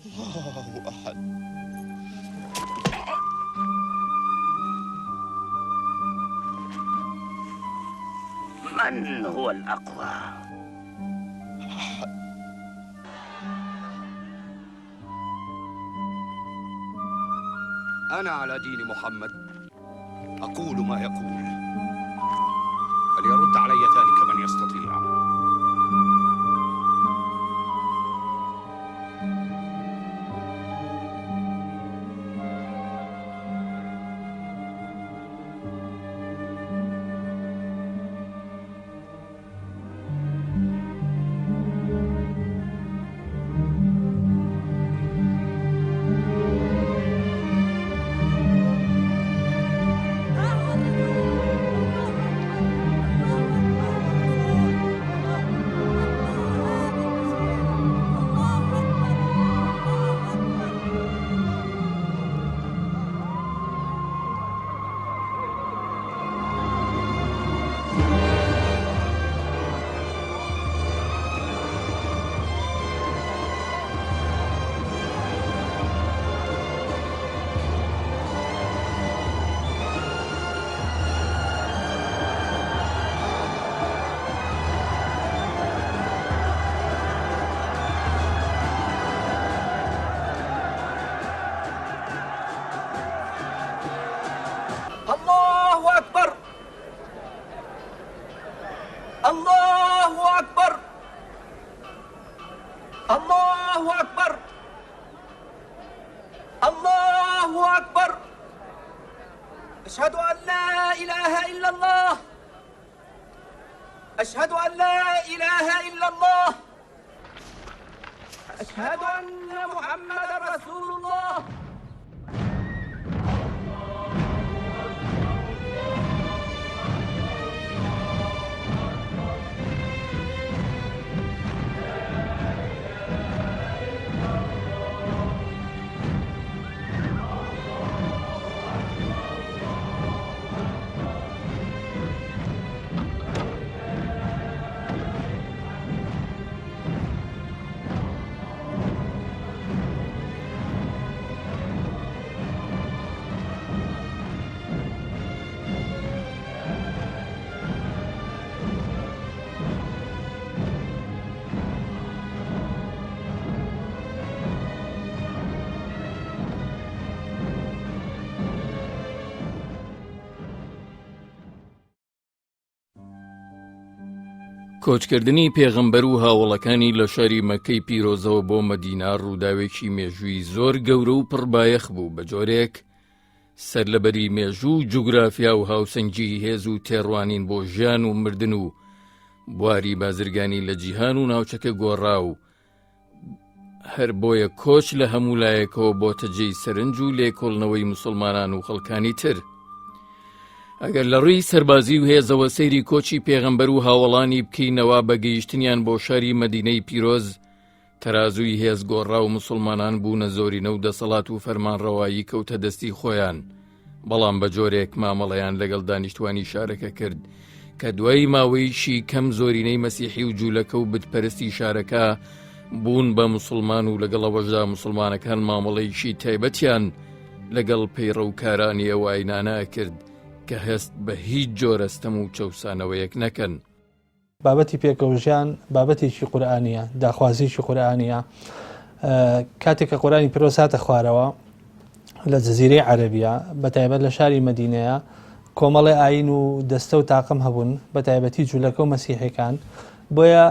الله أحد. من هو الأقوى؟ أنا على دين محمد أقول ما يقول فليرد علي ذلك من يستطيع. الله أكبر الله أكبر الله أكبر الله أكبر أشهد أن لا إله إلا الله أشهد أن لا إله إلا الله أشهد أن محمد رسول الله. کۆچکردنی پێغەمبەر و هاوەڵەکانی لە شاری مەککەی پیرۆزەوە بۆ مەدینە ڕووداوێکی مێژووی زۆر گەورە و پڕبایەخ بوو بە جۆرێک سەرلەبەری مێژوو و جوگرافیا و هاوسەنگی هێز و تێڕوانین بۆ ژیان و مردن و بواری بازرگانی لە جیهان و ناوچەکە گۆڕا و هەر بۆیە کۆچ لە هەموو لایەکەوە بۆتە جێی سەرنج و لێکۆڵنەوەی مسلمانان و خەڵکانی تر. ئەگەر لە ڕووی سەربازی و هێزەوە سەیری کۆچی پێغەمبەر و هاوەڵانی بکەینەوە بە گەیشتنیان بۆ شاری مەدینەی پیرۆز تەرازووی هێز گۆڕا و مسلمانان بوونە زۆرینە و دەسەڵات و فەرمانڕەوایی کەوتە دەستی خۆیان بەڵام بە جۆرێک مامەڵەیان لەگەڵ دانیشتوانی شارەکە کرد کە دوای ماوەیەکی کەم زۆرینەی مەسیحی و جوولەکە و بتپەرستی شارەکە بوون بە مسلمان و لەگەڵ ئەوەشدا مسلمانەکان مامەڵەیەکی تایبەتیان لەگەڵ پەیڕەوکارانی ئەو ئاینانە ئەکرد کە هەست بە هیچ جۆرە ستەم و چەوسانەوەیەک نەکەن. بابەتی پێکەوەژیان بابەتێکی قورئانییە، داخوازییەکی قورئانییە. کاتێک کە قورئانی پیرۆز هاتە خوارەوە لە جەزیرەی عەرەبیە بە تایبەت لە شاری مەدینەیە کۆمەڵێ ئاین و دەستە و تاقم هەبوون بە تایبەتی جوولەکە و مەسیحەکان بۆیە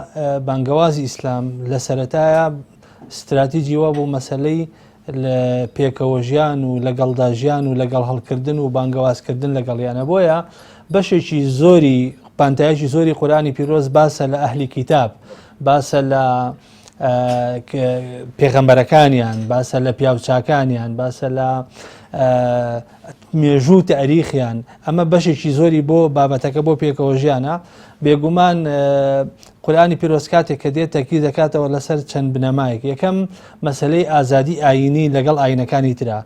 بانگەوازی ئیسلام لە سەرەتایە ستراتیجی وا بوو مەسەلەی لە پێکەوەژیان و لەگەڵدا ژیان و لەگەڵ هەڵکردن و بانگەوازکردن لەگەڵیانە بۆیە بەشێکی زۆری پانتایەکی زۆری قورانی پیرۆز باسە لە ئەهلی کتاب باسە لە پێغەمبەرەکانیان باسە لە پیاوچاکانیان باسە لە مێژوو تاریخیان ئەمە بەشێکی زۆری بۆ بابەتەکە بۆ پێکەوە ژیانە. بێگومان قورئانی پیرۆز کاتێک کە دێت تەکید دەکاتەوە لەسەر چەند بنەمایەک یەکەم مەسەلەی ئازادی ئایینی لەگەڵ ئایینەکانی ترا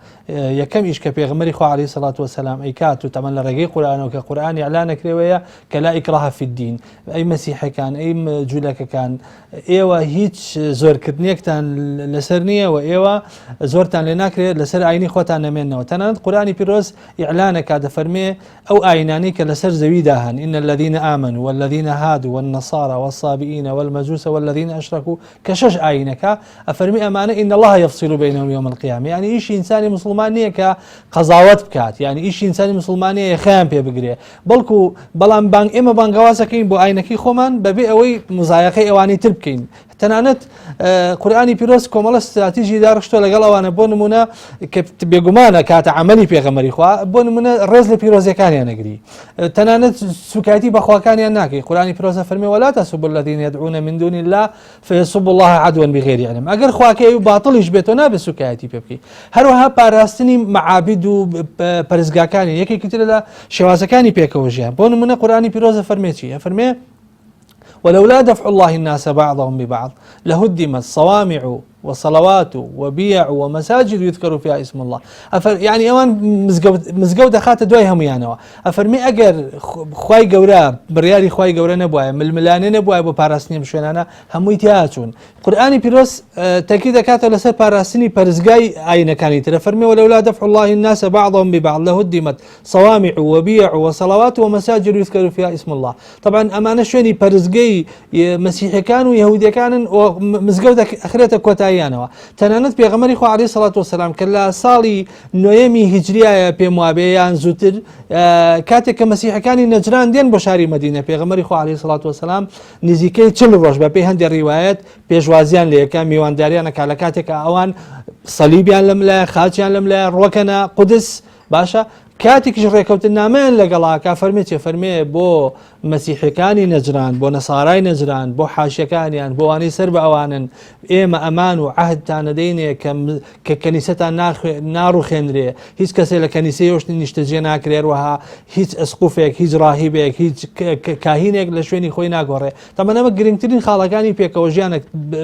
یەکەم ئیش کە پێغەمبەری خوا عەلەیهی سەڵات وەسەلام ئەیکات و تەمەن لە ڕێگەی قورئانەوە کە قورئان ئیعلان ئەکرێوەیە کە لا ئیکراهە فی الدین ئەی مەسیحەکان ئەی جولەکەکان ئێوە هیچ زۆرکردنێکتان لەسەر نییە و ئێوە زۆرتان لێ ناکرێت لەسەر ئاینی خۆتان نەمێنەوە تەنانەت قورئانی پیرۆز ئیعلانەکە دەفەرمێ ئەو ئاینانەی کە لەسەر زەویدا هەن، ان الذین آمنوا والذین هادوا والنصاری والصابئین والمجوس والذین اشرکوا، کە شەش ئاینەکە، ئەفەرمی ئەمانە ان اللە یفصل بینهم یوم القیامە، یانی ئیشی ئینسانی موسڵمان نییە کە قەزاوەت بکات، یانی ئیشی ئینسانی موسڵمان نییە یەخەیان پێ بگرێ، بەڵکو بەڵام بانگ ئێمە بانگەوازەکەین بۆ ئاینەکەی خۆمان بەبێ ئەوەی مزایەقەی ئەوانی تر بکەین. تەنانەت قورئانی پیرۆز کۆمەڵە ستراتیژی داڕشتوە لەگەڵ ئەوانە بۆ نمونە کە بێگومانە کاتە عملی پێغەمەری خوا بۆ نمونە ڕێز لە پیرۆزیەکانیان نەگری تەنانەت سوکایەتی بەخواکانیان ناکەی قورئانی پیرۆزە فەرمی ولا تسبوا الذين يدعون من دون الله فيسبوا الله عدوا بغير علم ئەگەر خواکەی و باطلیش بێتەوە نابێت سوکایەتی پێ بکەی هەروەها پاراستنی معابد و پەرستگاکانی یەکێکی ترە لە شێوازەکانی پێکەوە ژیان بۆ نمونە قورئانی پیرۆزە فەرمێ چی ئەفەرمێ ولولا دفع الله الناس بعضهم ببعض لهدمت صوامع وصلوات وبيع ومساجد يذكر فيها اسم الله ئەفەر یعنی ئەوان مزگەوت دەخاتە دوای هەمویانەوە ئەفەرمی ئەگەر خوای گەورە بڕیاری خوای گەورە نەبوایە ململانێ نەبوایە بۆ پاراستنی ئەم شوێنانە هەمووی تیاچوون قورئانی پیرۆز تەکی دەکاتەوە لەسەر پاراستنی پەرستگای ئاینەکانی ترە فەرمی ولولا دفع الله الناس بعضهم ببعض لهدمت صوامع وبيع وصلوات ومساجد يذكر فيها اسم الله طبعا ئەمانە شوێنی پەرستگەی مەسیحەکان و یهودیەکانن و مزگەوت ئەخرێتە کۆتاییانەوە تەنانەت پێغەمبەری خوا عەلەیهی سەڵات وسلام کە لە ساڵی نۆیەمی هیجریایە پێم وابێ یان زووتر کاتێک کە مەسیحەکانی نەجران دێن بۆ شاری مەدینە پێغەمبەری خوا عەلەیهی سەڵات وسلام نزیکەی چل ڕۆژ بەپێی هەندێک ڕیوایەت پێشوازیان لێکە میوانداریان ئەکا لە کاتێک ئەوان سەلیبیان لەم لایە خاچیان لەم لایە ڕۆکەنە قودس باشە کاتێکیش ڕێکەوتنامەیان لەگەڵاکە فەرمێ چێ فەرمێ بۆ مەسیحەکانی نەجران بۆ نەسارای نەجران بۆ حاشەکانیان بۆ وانەی سەر بە ئەوانن ئێمە ئەمان و عهدتانەدەینێ کە کەنیسەتان ناڕوخێنرێ هیچ کەسێ لە کەنیسەی یۆشتنی نیشتەجێ ناکرێ هەروەها هیچ ئەسقوفێک هیچ ڕاهیبێک هیچ کاهینێک لە شوێنی خۆی ناگۆڕێ تەمەن ئەمە گرنگترین خاڵەکانی پێکەوە ژیانە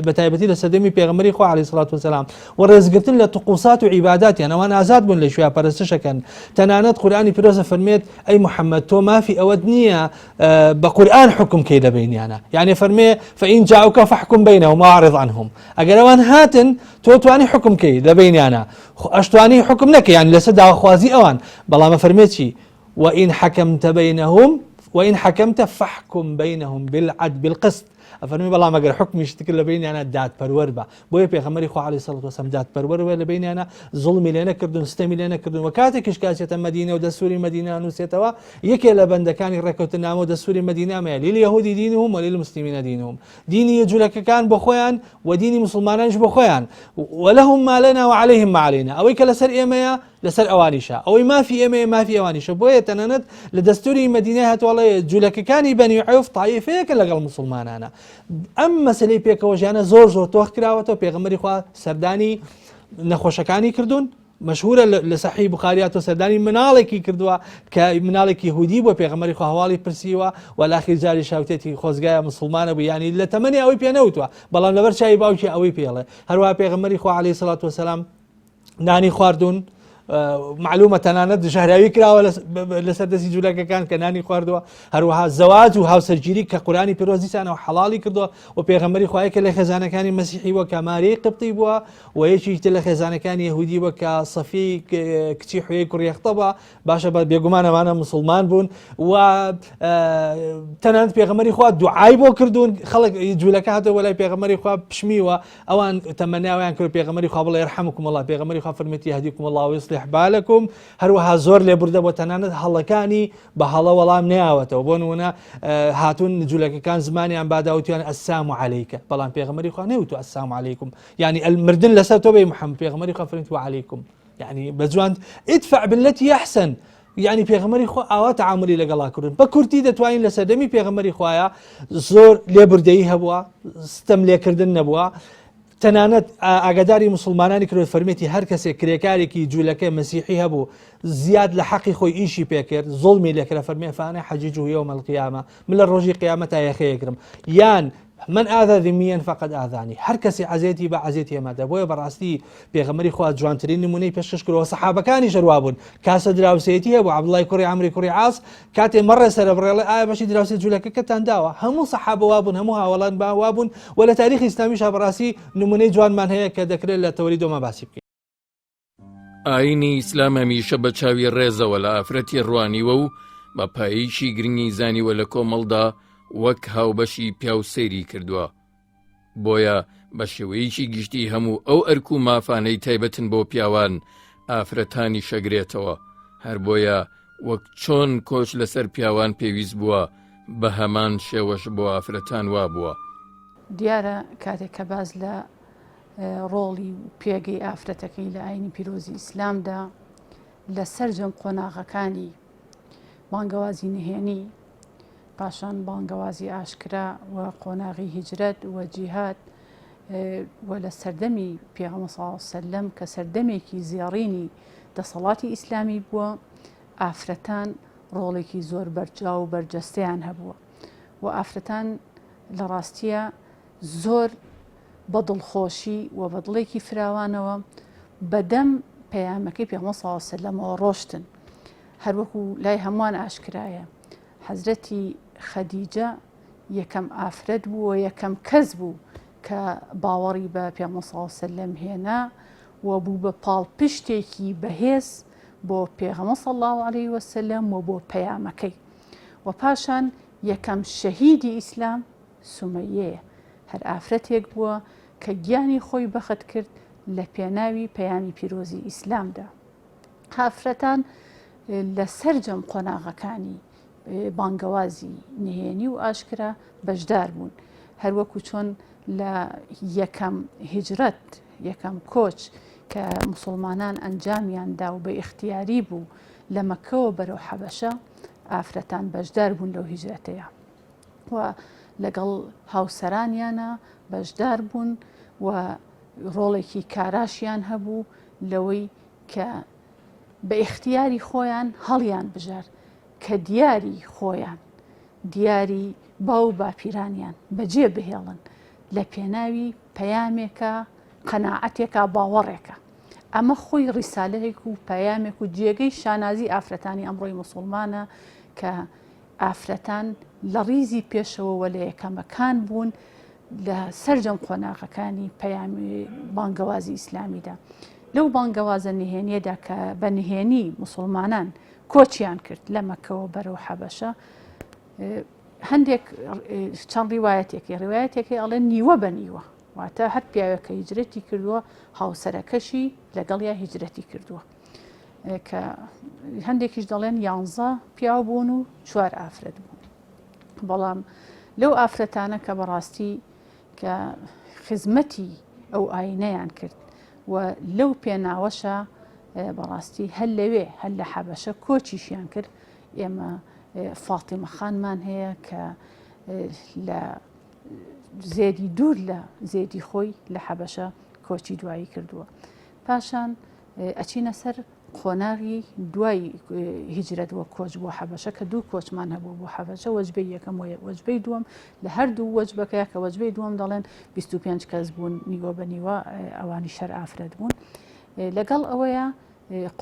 بە تایبەتی لە سەردەمی پێغەمبەری خوا عەلەیهی سڵات وسلام و ڕێزگرتن لە طقوسات و عیباداتیان ئەوان ئازاد بوون لە شوێ پەرستشەکەن تەنانەت قورئانی پیرۆزە فەرمێت ئەی محەممەد تۆ مافی ئەوەت نییە بە قورئان حکم کەی لە بینیانە یعنی فەرمێ فإن جاءوك فاحكم بينهم وأعرض عنهم ئەگەر ئەوان هاتن تۆ توانی حکم کەی لە بینیانە خۆ ئەشتوانی حوکم نەکەی یانی لەسەر داواخوازی ئەوان بەڵام ئەفەرمێ چی وإن حكمت بينهم وإن حكمت فاحكم بينهم بالعدل بالقسط ئەفەرمی بەڵام ئەگەر حکمیشت کرد لە بینیانە دادپەروەر بە بۆیە پێغەمبەری خوا عەلەیهی سەڵات وەسەلام دادپەروەر وە لە بینیانە زوڵمی لێ نەکردون ستەمی لێ نەکردون و کاتێکیش کاچێتە مەدینە و دەستوری مەدینە نووسێتەوە یەکێ لە بەندەکانی ڕێکەوتنامە و دەستوری مەدینە مەیە لليهود دينهم وللمسلمين دينهم دینی جولەکەکان بۆ خۆیان و دینی موسڵمانانیش بۆ خۆیان ولهم ما لنا وعليهم ما علينا ئەوەی کە لەسەر ئێمەیە لەسەر ئەوانیشە ئەوەی مافی ئێمەیە مافی ئەوانیشە بۆیە تەنانەت لە دەستوری مەدینە هاتووەڵێ جولەکەکانی بەنی عوف تایفەیەکە لەگەڵ موسڵمانانە ئەم مەسلەی پێکەوە ژیانە زۆر زۆر تۆخ کراوەتەوە پێغەمبەری خوا سەردانی نەخۆشەکانی کردوون مەشهورە لە سەحیحی بوخاری هاتووە سەردانی مناڵێکی کردووە کە مناڵێکی یهودی بووە پێغەمبەری خوا هەواڵی پرسیوە و لاخیر جاری شاوتێتی خۆزگایە مسلمانە بوو یانی لە تەمەنی ئەوەی پێ نەوتووە بەڵام لەبەر چاوی باوکی ئەوەی پێڵێ هەروە پێغەمبەری خوا عەلەیهی سڵات وسلام نانی خواردون معلومە تەنانەت ژەهراوی کراوە لەسەر دەستی جوولەکەکان کە نانی خواردووە هەروەها زەواج و هاوسەرگیری کە قورانی پیرۆز دیسانەوە حەڵاڵی کردووە و پێغەمبەری خوایە کە لە خێزانەکانی مەسیحی وە کە ماریەی قبطی بووە و یەکێکی تر لە خێزانەکانی یەهودی بووە کە سەفی کچی حویەی کوڕی ئەختەبە باشە بە بێگومان ئەمانە مسلمان بوون و تەنانەت پێغەمبەری خوا دوعای بۆ کردوون خەڵک جوولەکە هاتەوە وەلای پێغەمبەری خوا پشمیوە ئەوان تەمەناویان کرد پێغەمبەری خوا بڵێ يرحمكم الله پێغەمبەری خوا فەرموویەتی يهديكم الله ويصلح بالكم هەروەها زۆر لێبوردە بۆ تەنانەت هەڵەکانی بە هەڵە وەڵام نەیاوەتەوە بۆ نمونە هاتوون جوولەکەکان زمانیان باداوتیان السام عليك بەڵام پێغەمبەری خوا نەیوتو السام عليكم یعنی مردن لەسەر تۆ بێ محەممەد پێغەمبەری خوا فەرمووی وعليكم یعنی بە جوان ادفع بالتي احسن یعنی پێغەمبەری خوا ئاوا تعاملی لەگەڵا کردن بە کورتی دەتوانین لە سەردەمی پێغەمبەری خوایە زۆر لێبوردەیی هەبووە ستەم لێکردن نەبووە. تەنانەت ئاگاداری موسڵمانانی کردوە فەرمێتی هەر کەسێک کرێکارێکی جوولەکە مەسیحی هەبوو زیاد لە حەقی خۆی ئیشی پێکرد زوڵمی لێکرا فەرمێ فانە حەجیج و یوم القیامە من لە ڕۆژی قیامەتا یەخەیەگرم یان من ئاذا ذمیەن فقد ئاذانی هەر کەسی عەزێتی بە عەزێتی ئێمەدا بۆیە بەڕاستی پێغەمبەری خوا جوانترین نمونەی پێشکەش کردەوە سەحابەکانی شەروا بوون کاسە دراوسێتی هەبوو عەبدوڵای کوڕی عەمری کوڕی عاص کاتێ مەڕێ سەرە بڕێڵێ ئایا بەشی دراوسێ جوولەکەکەتان داوە هەموو سەحابە وابوون هەموو هاوەڵان با وابوون و لە تاریخی ئیسلامیشا بەڕاستی نمونەی جوانمان هەیە کە دەکرێت لە تەوەری دۆما باسی بکەین. ئاینی ئیسلام هەمیشە بە چاوی ڕێزەوە لە ئافرەتی ڕوانیوە و بە پایەیەکی گرنگی زانیوە لە کۆمەڵدا وەک هاوبەشی پیاو سەیری کردووە. بۆیە بە شێوەیەکی گشتی هەموو ئەو ئەرک و مافانەی تایبەتن بۆ پیاوان ئافرەتانیش ئەگرێتەوە، هەر بۆیە وەک چۆن کۆچ لەسەر پیاوان پێویست بووە بە هەمان شێوەش بۆ ئافرەتان وابووە. دیارە کاتێک کە باس لە ڕۆڵی و پێگەی ئافرەتەکەی لە ئاینی پیرۆزی ئیسلامدا لە سەرجەم قۆناغەکانی بانگەوازی نهێنی پاشان بانگەوازی ئاشکرا و قۆناغی هیجرەت و جیهاد و لە سەردەمی پێغەمبەر صلی الله علیه وسلم کە سەردەمێکی زێڕینی دەسەڵاتی ئیسلامی بووە ئافرەتان ڕۆڵێکی زۆر بەرجاو و بەرجەستەیان هەبووە و ئافرەتان لە ڕاستیە زۆر بە دڵخۆشی و بە دڵێکی فراوانەوە بەدەم پەیامەکەی پێغەمبەر صلی الله علیه وسلمەوە ڕۆشتن هەروەکو لای هەمووان ئاشکرایە حەزرەتی خەدیجە یەکەم ئافرەت بوو و یەکەم کەس بوو کە باوەڕی بە پێغەمبەر صلی اللە علیە وسلم هێنا و بوو بە پاڵپشتێکی بەهێز بۆ پێغەمبەر صلی اللە علیه وسلم و بۆ پەیامەکەی و پاشان یەکەم شەهیدی ئیسلام سومەیەیە هەر ئافرەتێک بووە کە گیانی خۆی بەخت کرد لە پێناوی پەیامی پیرۆزی ئیسلامدا. ئافرەتان لە سەرجەم قۆناغەکانی بانگەوازی نهێنی و ئاشکرا بەشدار بوون هەروەکو چۆن لە یەکەم هیجرەت یەکەم کۆچ کە مسلمانان ئەنجامیان دا و بە ئیختیاری بوو لە مەکەوە بەرەو حەبەشە ئافرەتان بەشدار بوون لەو هیجرەتەیە و لەگەڵ هاوسەرانیانە بەشدار بوون و ڕۆڵێکی کاراشیان هەبوو لەوەی کە بە ئیختیاری خۆیان هەڵیان بژارد کە دیاری خۆیان، دیاری باو و باپیرانیان بەجێ بهێڵن لە پێناوی پەیامێکا، قەناعەتێکا، باوەڕێکا. ئەمە خۆی ڕیسالەیەک و پەیامێک و جێگەی شانازی ئافرەتانی ئەمڕۆی موسوڵمانە کە ئافرەتان لە ڕیزی پێشەوە و لە یەکەمەکان بوون لە سەرجەم قۆناغەکانی پەیامی بانگەوازی ئیسلامیدا. لەو بانگەوازە نهێنیەدا کە بە نهێنی موسڵمانان کۆچیان کرد لە مەکەوە بەرەو حەبەشە هەندێک چەند ڕیوایەتێکی ڕیوایەتێکی ئەڵێن نیوە بە نیوە واتە هەر پیاوێک کە هیجرەتی کردووە هاوسەرەکەشی لەگەڵیا هیجرەتی کردووە کە هەندێکیش دەڵێن یانزە پیاو بوون و چوار ئافرەت بوون بەڵام لەو ئافرەتانە کە بەڕاستی کە خزمەتی ئەو ئاینەیان کرد و لەو پێناوەشە بەڕاستی هەر لەوێ هەر لە حەبەشە کۆچیشیان کرد ئێمە فاتیمە خانمان هەیە کە لە زێدی دوور لە زێدی خۆی لە حەبەشە کۆچی دوایی کردووە پاشان ئەچینە سەر قۆناغی دوای هیجرەت وە کۆچ بۆ حەبەشە کە دوو کۆچمان هەبوو بۆ حەبەشە وەجبەی یەکەم وەجبەی دووەم لە هەردوو وەجبەکەیە کە وەجبەی دووەم دەڵێن 25 کەس بوون نیوە بە نیوە ئەوانی شەر ئافرەت بوون لەگەڵ ئەوەیە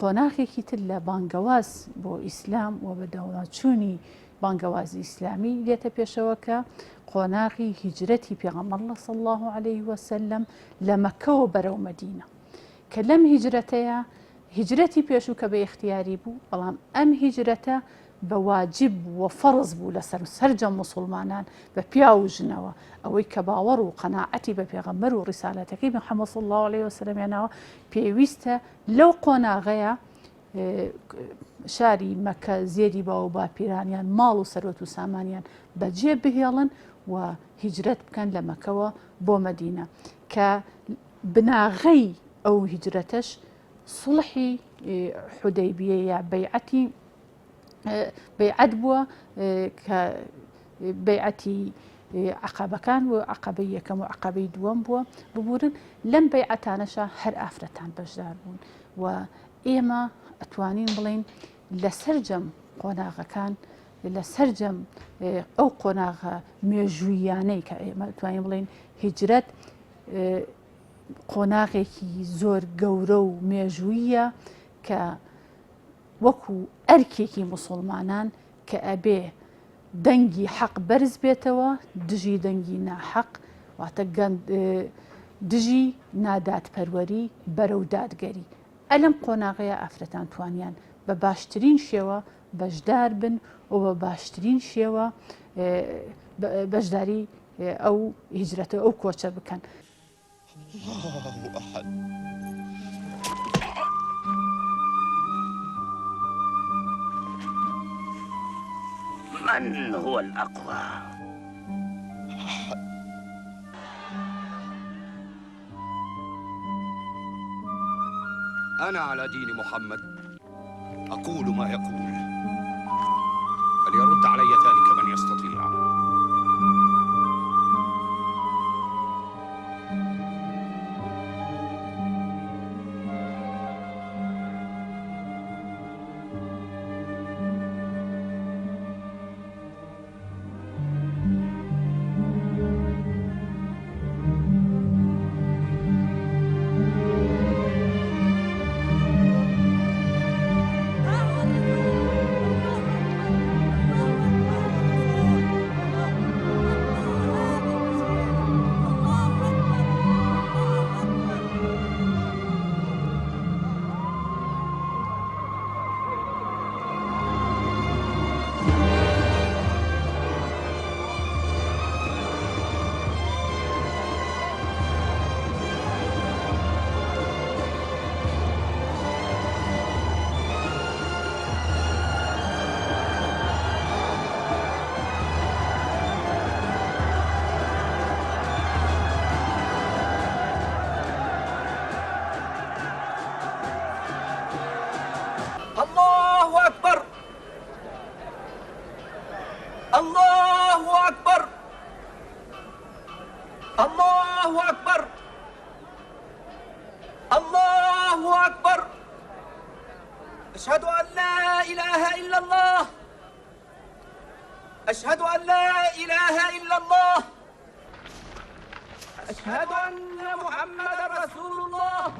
قۆناغێکی تر لە بانگەواز بۆ ئیسلام و بە داواچوونی بانگەوازی ئیسلامی دێتە پێشەوە کە قۆناغی هیجرەتی پێغەمبەر صلی الله علیه وسلم لە مەکەوە بەرەو مەدینە کە لەم هیجرەتەیا هیجرەتی پێشوو کە بە ئیختیاری بوو بەڵام ئەم هیجرەتە بە واجب بوو و فەرز بوو لەسەر سەرجەم موسڵمانان بە پیاو و ژنەوە ئەوەی کە باوەڕ و قەناعەتی بە پێغەمبەر و ڕیسالەتەکەی محەممەد صلی الله علیه وسلم هێناوە پێویستە لەو قۆناغەیە شاری مەکە زێدی باو و باپیرانیان ماڵ و سەرۆت و سامانیان بەجێ بهێڵن و هیجرەت بکەن لە مەکەوە بۆ مەدینە کە بناغەی ئەو هیجرەتەش سوڵحی حودەیبیە یا بەیعەتی بەیعەت بووە کە بەیعەتی. عەقەبەکان و عەقەبەی یەکەم و عەقەبەی دووەم بووە ببورن لەم بەیعەتانەشا هەر ئافرەتان بەشدار بوون و ئێمە ئەتوانین بڵێین لە سەرجەم قۆناغەکان لە سەرجەم ئەو قۆناغە مێژوویانەی کە ئێمە توانین بڵێین هیجرەت قۆناغێکی زۆر گەورە و مێژوویە کە وەکو ئەرکێکی موسڵمانان کە ئەبێ دەنگی حەق بەرز بێتەوە دژی دەنگی ناحەق واتە دژی نادادپەروەری بەرەو دادگەری ئەلەم قۆناغەیە ئافرەتان توانیان بە باشترین شێوە بەشدار بن و بە باشترین شێوە بەشداری ئەو هیجرەتە ئەو کۆچە بکەن. الله أحد. من هو الأقوى؟ أنا على دين محمد أقول ما يقول فليرد علي ذلك من يستطيع. الله أكبر الله أكبر الله أكبر الله أكبر أشهد أن لا إله إلا الله أشهد أن لا إله إلا الله أشهد أن محمد رسول الله.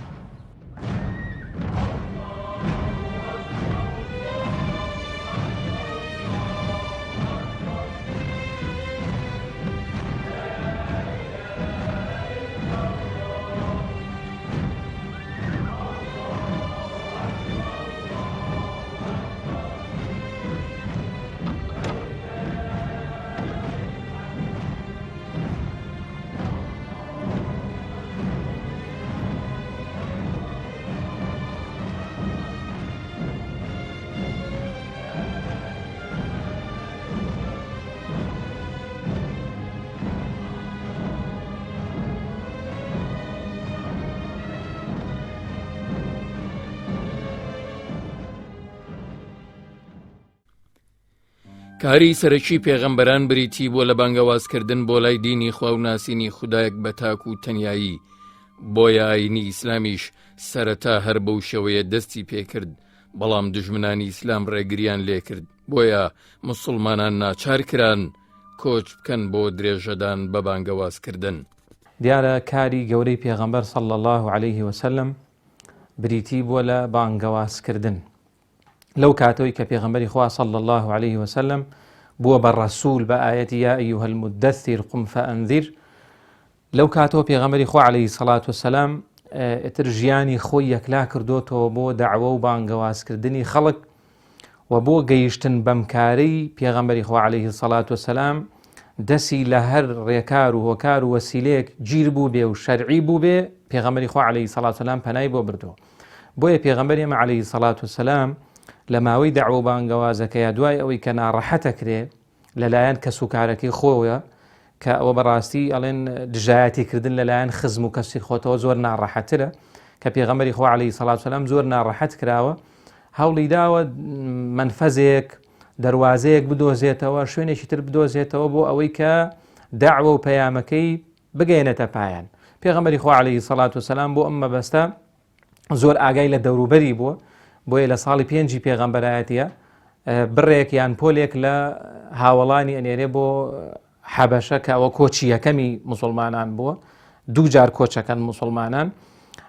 کاری سەرەکی پێغەمبەران بریتی بووە لە بانگەوازکردن بۆ لای دینی خوا و ناسینی خودایەک بە تاک و تەنیایی، بۆیە ئایینی ئیسلامیش سەرەتا هەر بەو شێوەیە دەستی پێکرد، بەڵام دوژمنانی ئیسلام ڕێگریان لێکرد، بۆیە موسڵمانان ناچار کران کۆچ بکەن بۆ درێژەدان بە بانگەوازکردن. دیارە کاری گەورەی پێغەمبەر صلی اللە علیه وسلم بریتی بووە لە بانگەوازکردن. لەو کاتەوەی کە پێغەمبەری خوا صلی اللە علیه وسلم بووە بە ڕەسول بە ئایەتی یا ایها المدثر قم فانذر لەو کاتەوە پێغەمبەری خوا علیه الصلاة والسلام ئیتر ژیانی خۆی یەکلا کردۆتەوە بۆ دەعوە و بانگەوازکردنی خەڵک و بۆ گەیشتن بەم کارەی پێغەمبەری خوا علیه الصلاة والسلام دەسی لە هەر ڕێکار و هۆکار و وەسیلەیەک گیر بوو بێ و شەرعی بوو بێ پێغەمبەری خوا علیه الصلاة والسلام پەنای بۆ بردووە بۆیە پێغەمبەری ئێمە عەلەیهی سەڵات وسەلام لە ماوەی دەعوە و بانگەوازەکەیا دوای ئەوەی کە ناڕەحەتەکرێ لەلایەن کەس و کارەکەی خۆوە کە ئەوە بەڕاستی ئەڵێن دژایەتی کردن لەلایەن خزم و کەسی خۆتەوە زۆر ناڕەحەترە کە پێغەمبەری خوا عەلەیهی سەڵات وسەلام زۆر ناڕەحەت کراوە هەوڵی داوە مەنفەزێک دەروازەیەک بدۆزێتەوە شوێنێکی تر بدۆزێتەوە بۆ ئەوەی کە دەعوە و پەیامەکەی بگەیەنێتە پایان. پێغەمبەری خوا عەلەیهی سەڵات وسەلام بۆ ئەم مەبەستە زۆر ئاگای لە دەوروبەری بووە، بۆیە لە ساڵی پێنجی پێغەمبەرایەتیە بڕێک یان پۆلێک لە هاوەڵانی ئەنێرێ بۆ حەبەشە کە ئەوە کۆچی یەکەمی موسڵمانان بووە، دوو جار کۆچەکەن موسڵمانان.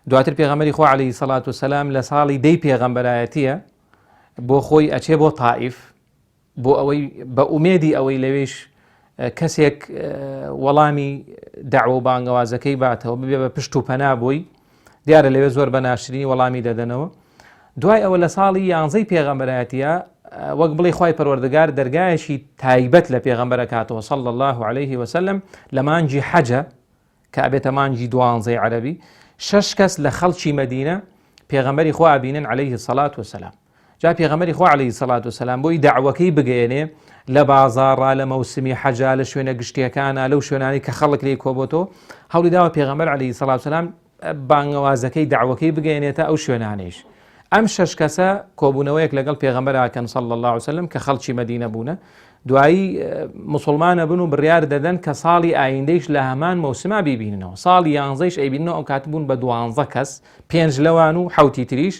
دواتر پێغەمبەری خوا عەلەیهی سەڵات وسەلام لە ساڵی دەی پێغەمبەرایەتیە بۆ خۆی ئەچێ بۆ تائیف بۆ ئەوەی بە ئومێدی ئەوەی لەوێش کەسێک وەڵامی داوە و بانگەوازەکەی باتەوە ببێ بە پشت و پەنا بۆی دیارە لەوێ زۆر بە ناشرینی وەڵامی دەدەنەوە دوای ئەوە لە ساڵی یانزەی پێغەمبەرایەتە وەک بڵێ خوای پەروەردگار دەرگایەکی تایبەت لە پێغەمبەرەکاتەوە صلی الله عليه وسلم لە مانگی حەجە کە ئەبێتە مانگی دوانزەی عەرەبی شەش کەس لە خەڵکی مەدینە پێغەمبەری خوا ئەبینن عەلەیه الصلاة والسلام جا پێغەمبەری خوا عەلەیه الصلاة والسلام بۆی دەعوەکەی بگەیەنێ لە بازاڕا لە مەوسمی حەجا لە شوێنە گشتیەکانە لەو شوێنانی کە خەڵک لێی کۆبۆتەوە هەوڵی داوە پێغەمبەر عەلەیه الصلاة والسلام بانگەوازەکەی دەعوەکەی بگەیەنێتە ئەو شوێنانەیش ئەم شەش کەسە کۆبوونەوەیەک لەگەڵ پێغەمبەر ئەکەن صلی اللە علیه وسلم کە خەڵکی مەدینە بوونە دوایی مسلمانە بن و بڕیار دەدەن کە ساڵی ئایندەیش لە هەمان مەوسما بیبیننەوە ساڵی یانزەیش ئەیبیننەوە ئەو کات بوون بە دوانزە کەس پێنج لەوان و حەوتی تریش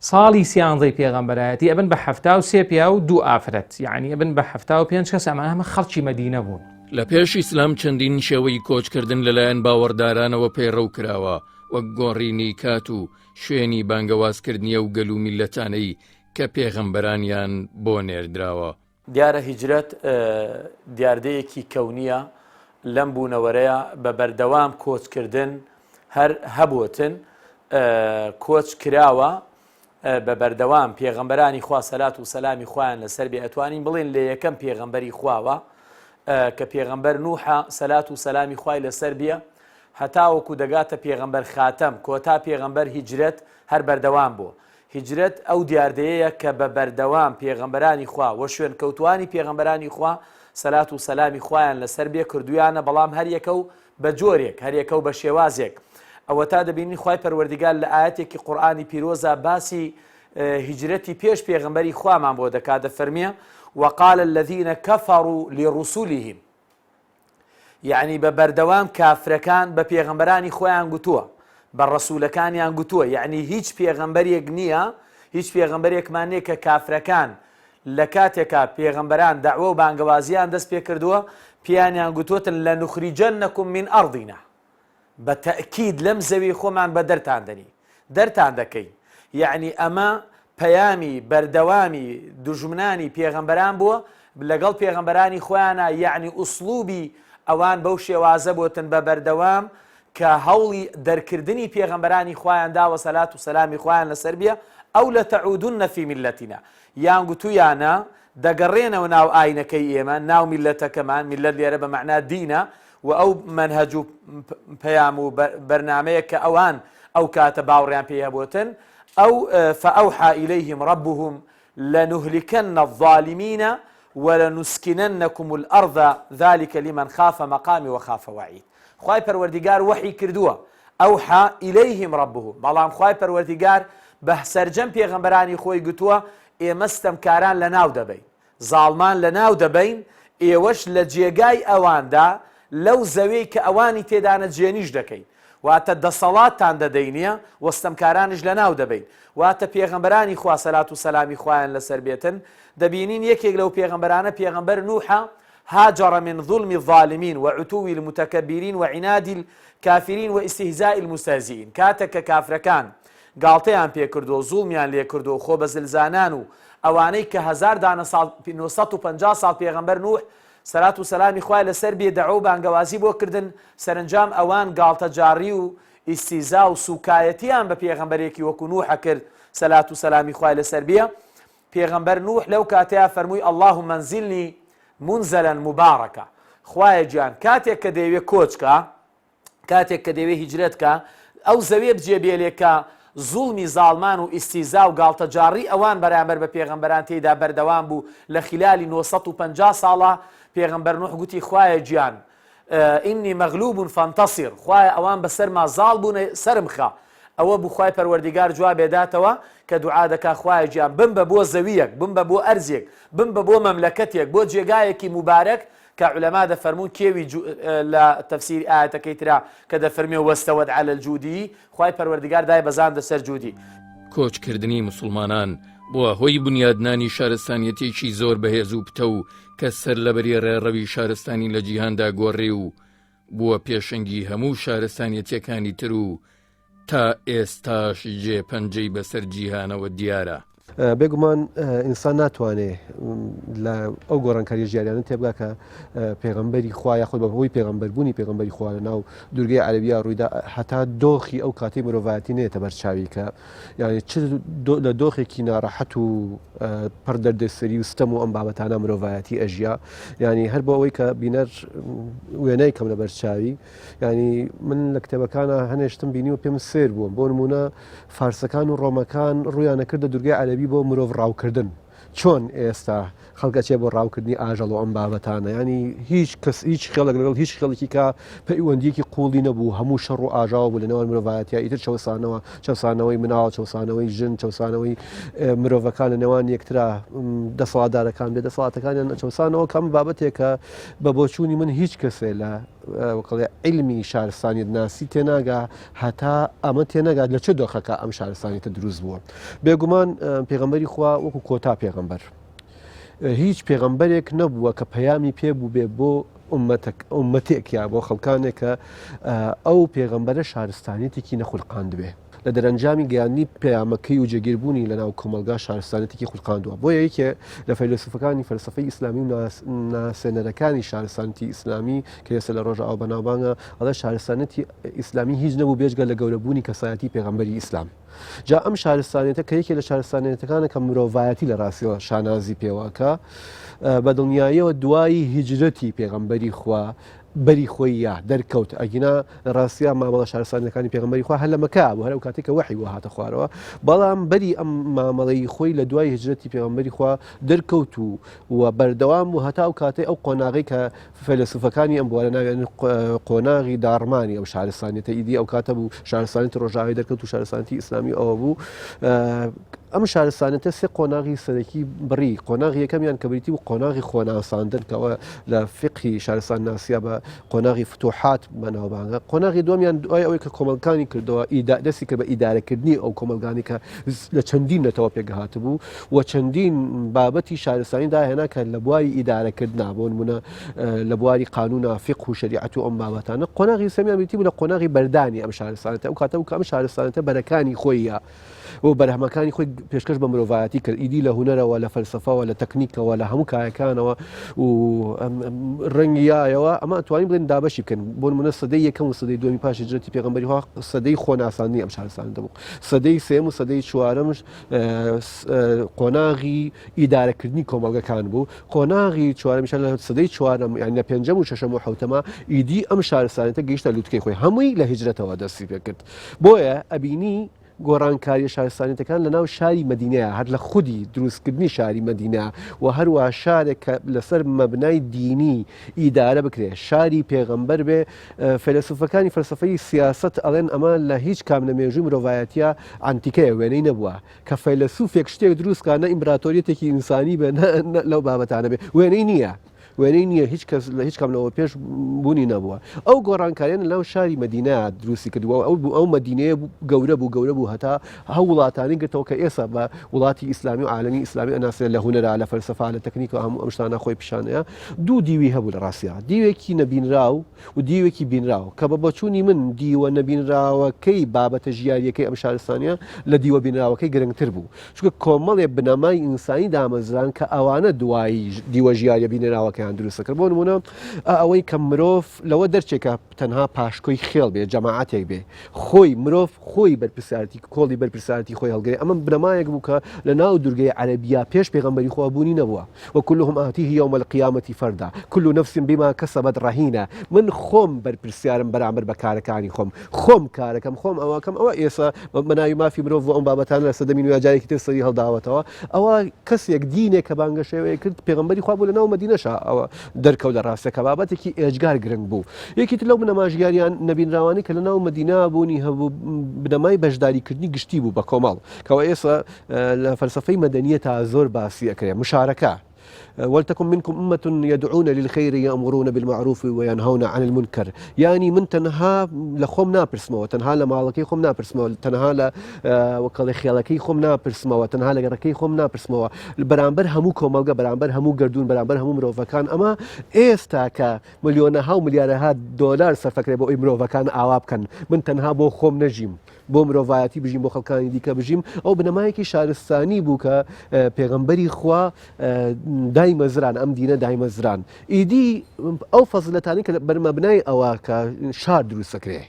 ساڵی سیانزەی پێغەمبەرایەتی ئەبن بە 73 پیا و دوو ئافرەت یعنی ئەبن بە 75 کەس ئەمانە هەمە خەڵکی مەدینە بوون. لە پێش ئیسلام چەندین شێوەی کۆچکردن لەلایەن باوەڕدارانەوە پەیڕەو کراوە وەک گۆڕینی کات و شوێنی بانگەوازکردنی ئەو گەل و میللەتانەی کە پێغەمبەرانیان بۆ نێردراوە. دیارە هیجرەت دیاردەیەکی کەونییە لەم بوونەوەرەیە بە بەردەوام کۆچکردن هەر هەبووتن کۆچ کراوە بە بەردەوام پێغەمبەرانی خوا سەلات و سەلامی خوایان لەسەر بێ ئەتوانین بڵێن لە یەکەم پێغەمبەری خواوە کە پێغەمبەر نوحە سەلات و سەلامی خوای لەسەر بێ هەتاوەکو دەگاتە پێغەمبەر خاتەم کۆتا پێغەمبەر هیجرەت هەر بەردەوام بوو هیجرەت ئەو دیاردەیەیە کە بە بەردەوام پێغەمبەرانی خوا وە شوێنکەوتووانی پێغەمبەرانی خوا سەلات و سەلامی خوایان لەسەر بێ کردوویانە بەڵام هەر یەکە و بە جۆرێک هەر یەکە و بە شێوازێک ئەوەتا دەبینین خوای پەروەردگار لە ئایەتێکی قورئانی پیرۆزا باسی هیجرەتی پێش پێغەمبەری خوامان بۆ دەکا دەفەرمێ وقال الذین كفروا لرسلهم یەعنی بە بەردەوام کافرەکان بە پێغەمبەرانی خۆیان گوتووە بە ڕەسوولەکانیان گوتووە یەعنی هیچ پێغەمبەرێک نییە هیچ پێغەمبەرێکمان نییە کە کافرەکان لە کاتێکا پێغەمبەران دەعوە و بانگەوازیان دەست پێ کردووە پێیانیان گوتووتن لە نخریجەنەکم من ئەڕضینا بە تەئکید لەم زەوی خۆمان بە دەرتان دەنین دەرتان دەکەین یەعنی ئەمە پەیامی بەردەوامی دوژمنانی پێغەمبەران بووە لەگەڵ پێغەمبەرانی خۆیانە یەعنی ئوسڵوبی ئەوان بەو شێوازە بۆتن بە بەردەوام کە هەوڵی دەرکردنی پێغەمبەرانی خوایان داوە سەلات و سەلامی خوایان لەسەر بیە ئەو لەتەعودن فی ملتنا یان گوتویانە دەگەڕێنەوە ناو ئاینەکەی ئێمە ناو میللەتەکەمان میللەت لێرە بە مەعنا دینە و ئەو مەنهەج و پەیام و بەرنامەیە کە ئەوان ئەو کاتە باوڕیان پێی هەبووتن ئەو فأوحى إليهم ربهم لنهلكن الظالمين ولنسكننكم الأرض ذلك لمن خاف مقامي وخاف وعيد خوای پەروەردیگار وەحی کردووە أوحى إليهم ربهم بەڵام خوای پەروەردیگار بە سەرجەم پێغەمبەرانی خۆی گوتووە ئێمە ستەمکاران لەناو دەبەین زاڵمان لەناو دەبەین، ئێوەش لە جێگای ئەواندا لەو زەوێی کە ئەوانی تێدانە جێنیش دەکەین، واتە دەسەڵاتتان دەدەینێ و ستەمکارانیش لەناو دەبەین، واتە پێغەمبەرانی خوا سەلات و سەلامی خوایان لەسەر بێتن، دەبینین یەکێک لەو پێغەمبەرانە پێغەمبەر نوحە، هاجر من ظلم الظالمین وعتو المتکبرین وعناد الکافرین واستهزاء المستهزئین، کاتێک کە کافرەکان گاڵتەیان پێ کردووە و زوڵمیان لێ کردووە و خۆبەزلزانان و ئەوانەی کە هەزار دانە ساڵ 950 ساڵ پێغەمبەر نوح سەلات و سەلامی خوای لەسەر بێ دەعوە و بانگەوازی بۆ کردن سەرەنجام ئەوان گاڵتەجاڕی و ئیستیزا و سوکایەتیان بە پێغەمبەرێکی وەکو نوح کرد سەلات و سەلامی خوای لەسەر بێ پێغەمبەر نوح لەو کاتەیا فەرمووی اللهم انزلنی منزلا مبارکا خوایە گیان کاتێک کە دەیەوێ کۆچ کا کاتێک کە دەیەوێ هیجرەت کا ئەو زەوێ بجێ بێلێ کە زوڵمی زاڵمان و ئیستیزا و گاڵتەجاڕی ئەوان بەرامبەر بە پێغەمبەران تێیدا بەردەوام بوو لە خیلالی 950 ساڵا پێغەمبەر نوح گوتی خوایە گیان انی مغلوب فانتصر خوایە ئەوان بەسەرما زاڵ بوونە سەرم خە ئەوە بوو خوای پەروەردیگار جوابێ داتەوە کە دوعا دەکا خوایە گیان بمبە بۆ زەویەک بمبە بۆ ئەرزێک بمبە بۆ مەملەکەتێک بۆ جێگایەکی موبارەک. کە عولەما دەفەرموون کێوی لە تەفسیری ئایەتەکەی ترا کە دەفەرموێ واستوت علی الجودی خوای پەروەردگار دایبەزاندە سەر جودی. کۆچکردنی موسڵمانان بووە هۆی بونیادنانی شارستانیەتێکی زۆر بەهێز و پتەو کە سەرلەبەری ڕێڕەوی شارستانی لە جیهاندا گۆڕی و بووە پێشەنگی هەموو شارستانیەتیەکانی تر و تا ئێستاش جێ پەنجەی بەسەر جیهانەوە دیارە. بێگومان ئینسان ناتوانێ لە ئەو گۆڕانکاریە ژیاریانە تێبگا کە پێغەمبەری خوا یاخود بە هۆی پێغەمبەربوونی پێغەمبەری خوا لە ناو دوورگەی عەرەبیا ڕوویدا هەتا دۆخی ئەو کاتی مرۆڤایەتی نێتە بەرچاوی کە یعنی چ لە دۆخێکی ناڕەحەت و پڕ دەردەسەری و ستەم و ئەم بابەتانە مرۆڤایەتی ئەژیا یعنی هەر بۆ ئەوەی کە بینەر وێنای کەم لە بەرچاوی یعنی من لە کتێبەکانە هەنێشتم بینی و پێم سێر بووم بۆ نمونە فارسەکان و ڕۆمەکان ڕوویانە کردە دوورگەی عەرەبی بۆ مرۆڤ ڕاوکردن چۆن ئێستا خەڵک ئەچێ بۆ ڕاوکردنی ئاژەڵ و ئەم بابەتانە ینی هیچ کەس هیچ خێڵێک لەگەڵ هیچ خێڵێکی کە پەیوەندیەکی قوڵی نەبوو هەموو شەڕ و ئاژاوە بوو لە نێوان مرۆڤایەتیا ئیتر چەوسانەوە چەسانەوەی مناڵ چەسانەوەی ژن چەسانەوەی مرۆڤەکان لە نێوان یەکترا دەسەڵاتدارەکان بێ دەسەڵاتەکانیان چەسانەوە کەم بابەتێکە بە بۆچوونی من هیچ کەسێ لە وەکڵێ عیلمی شارستانیت ناسی تێناگا هەتا ئەمە تێنەگات لە چ دۆخەکە ئەم شارستانیتە دروست بووە بێگومان پێغەمبەری خوا وەکو کۆتا پێغەمبەر هیچ پێغەمبەرێک نەبووە کە پەیامی پێ بوو بێ بۆ ئومەتێک یا بۆ خەڵکانێک کە ئەو پێغەمبەرە شارستانیتێکی نەخولقاندبێ لە دەرەنجامی گەیاندنی پەیامەکەی و جێگیربوونی لەناو کۆمەڵگا شارستانیەتێکی خولقاندووە. بۆیە یەکێ لە فەیلەسوفەکانی فەلسەفەی ئیسلامی و ناسێنەرەکانی شارستانیەتی ئیسلامی کە ئێستا لە ڕۆژئاوا بەناوبانگە ئەڵێ شارستانیەتی ئیسلامی هیچ نەبوو بێجگە لە گەورەبوونی کەسایەتی پێغەمبەری ئیسلام. جا ئەم شارستانیەتە کە یەکێ لە شارستانیەتەکانە کە مرۆڤایەتی لە ڕاستیەوە شانازی پێوەکە بە دڵنیاییەوە دوای هیجرەتی پێغەمبەری خوا بەری خۆی یا دەرکەوت ئەگینا لە ڕاستیا مامەڵە شارستانیەکانی پێغەمبەری خوا هەر لە مەکە بوو هەر ئەو کاتێک کە وەحی بۆ هاتە خوارەوە بەڵام بەری ئەم مامەڵەی خۆی لە دوای هجرەتی پێغەمبەری خوا دەرکەوت و و بەردەوام بوو هەتا ئەو کاتەی ئەو قۆناغی کە فەیلەسوفەکانی ئەم بوارە ناویان قۆناغی داڕمانی ئەو شارستانیەتە ئیدی ئەو کاتە بوو شارستانیەتی ڕۆژاوای دەرکەوت و شارستانیەتی ئیسلامی ئەوە بوو ئەم شارستانێتە سێ قۆناغی سەرەکی بڕی، قۆناغی یەکەمیان کە بریتی بوو قۆناغی خۆناساندن کە ئەوە لە فیقهی شارستانناسیا بە قۆناغی فتوحات بەناوبانگە، قۆناغی دووەمیان دوای ئەوەی کە کۆمەڵگانی کردەوە دەستی کرد بە ئیدارەکردنی ئەو کۆمەڵگانی کە لە چەندین نەتەوە پێکهاتبوو و چەندین بابەتی شارستانی داهێنا کە لە بواری ئیدارەکردنا بۆ نمونە لە بواری قانونا فیقه و شەریعەت و ئەم بابەتانە قۆناغی سێمیان بریتی بوو لە قۆناغی بەردانی ئەم شارستانێتە ئەو کاتە بوو کە ئەم شارستانێتە بەرەکانی خۆیە و بەرهەمەکانی خۆی پێشکەش بە مرۆڤایەتی کرد ئیدی لە هونەرەوە لە فەلسەفەوە لە تەکنیکەوە لە هەموو کایەکانەوە و ڕەنگیایەوە ئەمە توانین بڵێن دابەشی بکەن بۆ نمونە سەدەی یەکەم و سەدەی دووەمی پاش هیجرەتی پێغەمبەری خوا سەدەی خۆناساندنی ئەم شارستانە دەبوو سەدەی سێم و سەدەی چوارەمش قۆناغی ئیدارەکردنی کۆمەڵگەکان بوو قۆناغی چوارەمیشان لە سەدەی چوارەم یان لە پێنجەم و شەشەم و حوتەما ئیدی ئەم شارستانێتە گەیشتە لوتکەی خۆی هەمووی لە هیجرەتەوە دەستی پێکرد بۆیە ئەبینی گۆڕانکاریە شارستانیەتەکان لە ناو شاری مەدینەیە هەر لە خودی دروستکردنی شاری مەدینە و هەروە شارێک کە لەسەر مەبنای دینی ئیدارە بکرێ شاری پێغەمبەر بێ فەیلەسوفەکانی فەلسەفەی سیاسەت ئەڵێن ئەمە لە هیچ کام لە مێژووی مرۆڤایەتیە عەنتیکەیە وێنەی نەبووە کە فەیلەسوفێک شتێک دروست کا نە ئیمبراتۆریەتێکی ئینسانی بێ نە لەو بابەتانە بێ وێنەی نییە. وێنەی نییە هیچ کەس لە هیچ کام لەوە پێش بوونی نەبووە ئەو گۆڕانکاریان لەناو شاری مەدینە دروستی کردووە ئەو بوو ئەو مەدینەیە گەورە بوو گەورە بوو هەتا هەو وڵاتانی گرتەوە کە ئێسا بە وڵاتی ئیسلامی و عالەمی ئیسلامی ئەناسرێت لە هونەرا لە فەلسەفا لە تەکنیک و هەموو ئەم شتانە خۆی پیشانەیە دوو دیوی هەبوو لە ڕاستیا دیوێکی نەبینراو و دیوێکی بینراو کە بە بۆچوونی من دیوە نەبینراوەکەی بابەتە ژیاریەکەی ئەم شارستانیە لە دیوە بینراوەکەی گرنگتر بوو چونکە کۆمەڵێ بنەمای ئینسانی دامەزران کە ئەوانە دوایی دیوە ژیاریە بینراوەکەیان دروست کرد بۆ نمونە ئەوەی کە مرۆڤ لەوە دەرچێک کە تەنها پاشکۆی خێڵ بێ جەماعەتێک بێ خۆی مرۆڤ خۆی بەرپرسیارەتی کۆڵی بەرپرسیارەتی خۆی هەڵگرێ ئەمە بنەمایەک بوو کە لە ناو دوورگەی عەرەبیا پێش پێغەمبەری خوا بوونی نەبووە وكلهم آتيه يوم القيامة فردا كل نفس بما كسبت رهينة من خۆم بەرپرسیارم بەرامبەر بە کارەکانی خۆم خۆم کارەکەم خۆم ئەوەکەم ئەوە ئێسا بەناوی مافی مرۆڤ و ئەم بابەتانە لە سەدەمی نوێ جارێکی تر سەری هەڵداوەتەوە ئەوە کەسێک دینێک کە بانگەشەوەی کرد پێغەمبەری خوا بوو لە ناو مەدینەشا ئەوە دەرکەوت لە ڕاستە کە بابەتێکی ئێجگار گرنگ بوو یەکی تر لەو بنەما ژیاریان نەبینراوانی کە لە ناو مەدینە بوونی هەبوو بنەمای بەشداریکردنی گشتی بوو بە کۆمەڵ کەەوە ئێسا لە فەلسفەی مەدەنیەتا زۆر باسی ئەکرێ مشارەکە. ولتكن منكم امة يدعون للخير يأمرون بالمعروف وينهون عن المنكر یانی من تەنها لە خۆم ناپرسمەوە تەنها لە ماڵەکەی خۆم ناپرسمەوە تەنها لە وەکەڵی خێڵەکەی خۆم ناپرسمەوە تەنها لە گەڕەکەی خۆم ناپرسمەوە بەرامبەر هەموو کۆمەڵگە بەرامبەر هەموو گردون بەرامبەر هەموو مرۆڤەکان ئەمە ئێستا کە ملیۆنەها و ملیارەها دۆلار سەرفەکرێ بۆ ئەوی مرۆڤەکان ئاوا بکەن من تەنها بۆ خۆم نەژیم بۆ مرۆڤایەتی بژیم بۆ خەڵکانی دیکە بژیم ئەو بنەمایەکی شارستانی بوو کە پێغەمبەری خوا دایمەزران ئەم دینە دایمەزران ئیدی ئەو فەزلەتانی کە بەرمەبنای ئەوە کە شار دروستەکرێ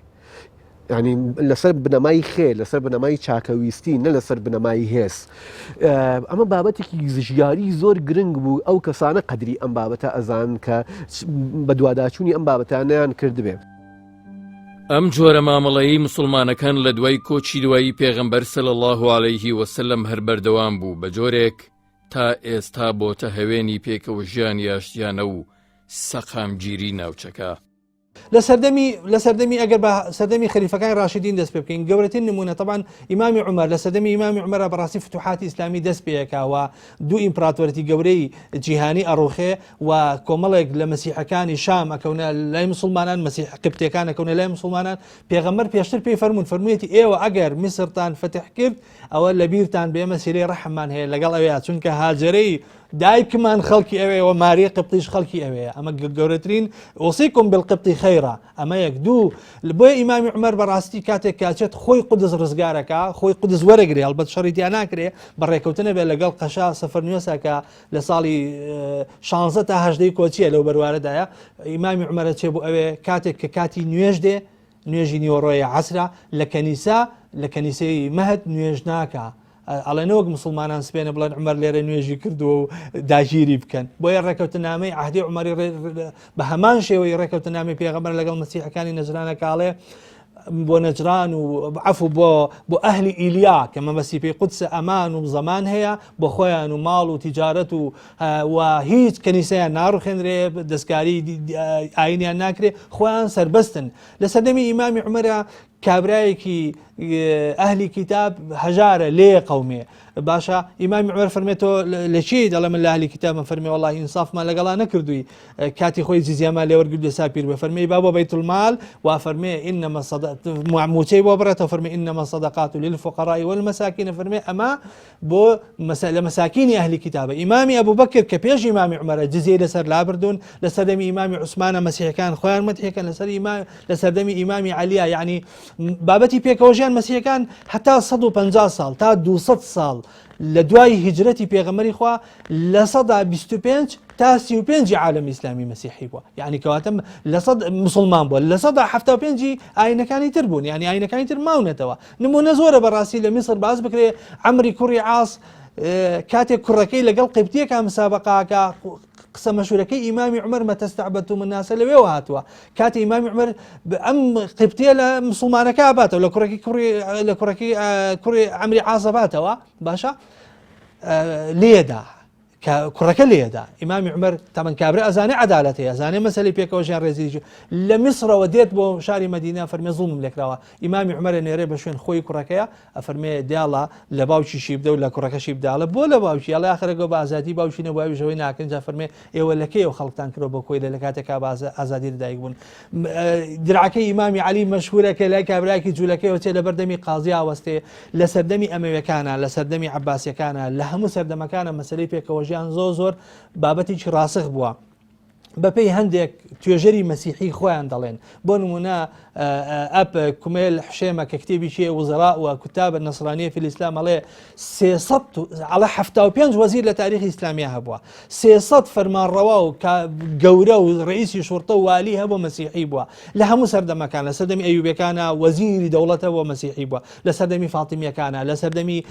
ینی لەسەر بنەمای خێ لەسەر بنەمای چاکەویستی نە لەسەر بنەمای هێز ئەمە بابەتێکی ژیاری زۆر گرنگ بوو ئەو کەسانە قەدری ئەم بابەتە ئەزان کە بەدواداچوونی ئەم بابەتانیان کردبێ. ئەم جۆرە مامەڵەیەی مسوڵمانەکان لە دوای کۆچی دوایی پێغەمبەر صلی اللە علیه وسلم هەر بەردەوام بوو بە جۆرێک تا ئێستا بۆتە هەوێنی پێکەوە ژیانی ئاشتیانە و سەقامگیری ناوچەکە. لە سەردەمی لە سەردەمی ئەگەر بە سەردەمی خەلیفەکانی ڕاشدین دەست پێ بکەین گەورەترین نمونە تەبان ئیمامی عومەر لە سەردەمی ئیمامی عومەرە بەڕاستی فتوحاتی ئیسلامی دەست پێکاوە دوو ئیمپراتۆرەتی گەورەی جیهانی ئەڕوخێ و کۆمەڵێک لە مەسیحەکانی شام ئەکەونە لای مسلمانان مەسیح قبتەکان ئەکەونە لای مسلمانان پێغەمبەر پێشتر پێی فەرمونون فەرموویەتی ئێوە ئەگەر میسرتان فتح کرد ئەوە لەبیرتان بێ مەسیلەی ڕەحمان هەیە لەگەڵ ئەوەیە چونکە هاجرەی دایکمان خەڵکی ئەوێ و ماری قبتیش خەڵکی ئەوەیە ئەمە گەورەترین وصیکم بالقبطی خیرا ئەمە یەک دوو بۆیە ئیمامی عومەر بەڕاستی کاتێک کاچێت خۆی قودس ڕزگارەکە خۆی قودس وەرەگرێ هەڵبەت شەڕی تیا ناکرێ بە ڕێکەوتنە بێ لەگەڵ قەشا سەفەر نوێساکە لە ساڵی 16 تا هەژدەی کۆچیە لەو بەروارەدایە ئیمامی عومەرە چێ بۆ ئەوێ کاتێک کە کاتی نوێژ دێ نوێژی نیوەڕۆیە عەسرە لە کەنیسە لە کەنیسەی مەهد نوێژ ناکا ئەڵێ نەوەک مسلمانان سپێنە بڵێن عمر لێرە نوێژی کردووە و داگیری بکەن بۆیە ڕێکەوتنامەی عهدی عمەری بە هەمان شێوەی ڕێکەوتنامەی پێغەمبەر لەگەڵ مەسیحەکانی نەجرانە کاڵێ بۆ نەجران و عفو بۆ بۆ ئەهلی ئیلیا کە مەبەستی پێی قودسە ئەمان و زەمان هەیە بۆ خۆیان و ماڵ و تیجارەت و و هیچ کەنیسەیان ناڕوخێنرێ دەستکاری ئاینیان ناکرێ خۆیان سربەستن لە سەردەمی ئیمامی عمرە کابرایەکی ئەهلی کیتاب هەژارە لێ قومێ باشە ئیمامی عمر فەرمێتەوە لە چی دەڵێ من لە ئەهلی کیتابم فەرمی وەڵڵاهی ئینسافمان لەگەڵا نەکردووی کاتی خۆی جزیەمان لێوەرگرت لە پیر بە فەرمی با بۆ بەیت المال وا فەرمێ إنما موچەی بۆ بڕێتەوە فەرمی إنما الصدقات للفقراء والمساكين فەرمێ ئەمە بۆ لە مەساکینی ئەهلی کتابە ئیمامی ئەبوو بەکر کە پێش ئیمامی عمەرە جزیەی لەسەر لابردوون لە سەردەمی ئیمامی عوسمانە مەسیحەکان خۆیان مەتحەکەن لەسەر ئیمام لە سەردەمی ئیمامی عەلیە یعنی بابەتی پێکەوەژیان مەسیحەکان هەتا 150 ساڵ تا 200 ساڵ لە دوای هیجرەتی پێغەمبەری خوا لە سەدا 25 تا 35 عالم ئیسلامی مەسیحی بووە یعنی کەواتە لە سەد مسلمان بووە لە سەدا 75 ئاینەکانی تر بوون یعنی ئاینەکانی تر ماونەتەوە نمونە زۆرە بەڕاستی لە میسر باس بکرێ عەمری کوڕی عاص کاتێک کوڕەکەی لەگەڵ قبتیەکە مسابقاکە قسە مەشورەکەی ئیمامی عمر مەتەستعبەت و مناسە لەوێوە هاتووە کاتی ئیمامی عمر ئەم قبتیە لە مسلمانەکە باتەوە لە کوڕێکی کوڕی لە کوڕەکەی کوڕی عەمری عازەباتەوە باشە لێدا کە کوڕەکە لێدا ئیمامی عمر تەمەن کابرا ئەزانێ عەدالەت هەیە ئەزانێ مەسەلەی پێکەوە ژیان ڕێزیی لە میسرەوە دێت بۆ شاری مەدینە فەرمێ زوڵمم لێکراوە ئیمامی عمرە نێرێ بە شوێن خۆی کوڕەکەیە ئەفەرمێ دیاڵە لە باوکیشی بدە و لە کوڕەکەشی بداڵە بۆ لە باوکی ئەڵێ ئاخرەگەۆ بە ئازادی باوکی نەبوو ئەویش ئەوەی ناکەن جا فەرمێ ئێوە لە کەیەوە خەڵکتان کرۆ بە کۆیلە لە کاتێکا بە ئازادی لەدایک بوون درعەکەی ئیمامی عەلی مەشهورە کە لای کابراکی جوولەکەیەوە چێ لەبەردەمی قازی ئاوەستێ لە سەردەمی ئەمەویەکانە لە سەردەمی عەباسیەکانە لە هەموو سەردەمەکانە مەسەلەی پێکەوەژیان زۆر زۆر بابەتێکی ڕاسخ بووە بەپێی هەندێک توێژەری مەسیحی خۆیان دەڵێن بۆ نمونە ئەپ کومێل حشێمە کە کتێبی وزراء و کتاب النصرانية في الإسلام ئەڵێ 300 ئەڵێ 75 وەزیر لە تاریخی ئیسلامیە هەبووە 300 فەرمانڕەوا و گەورە و ڕئیسی شوڕتە و والی هەبوو مەسیحی بووە لە هەموو سەردەمەکان لە سەردەمی ئەیوبەکانە وەزیری دەوڵەتە بۆ مەسیحی بووە لە سەردەمی فاتیمیەکانە لە سەردەمی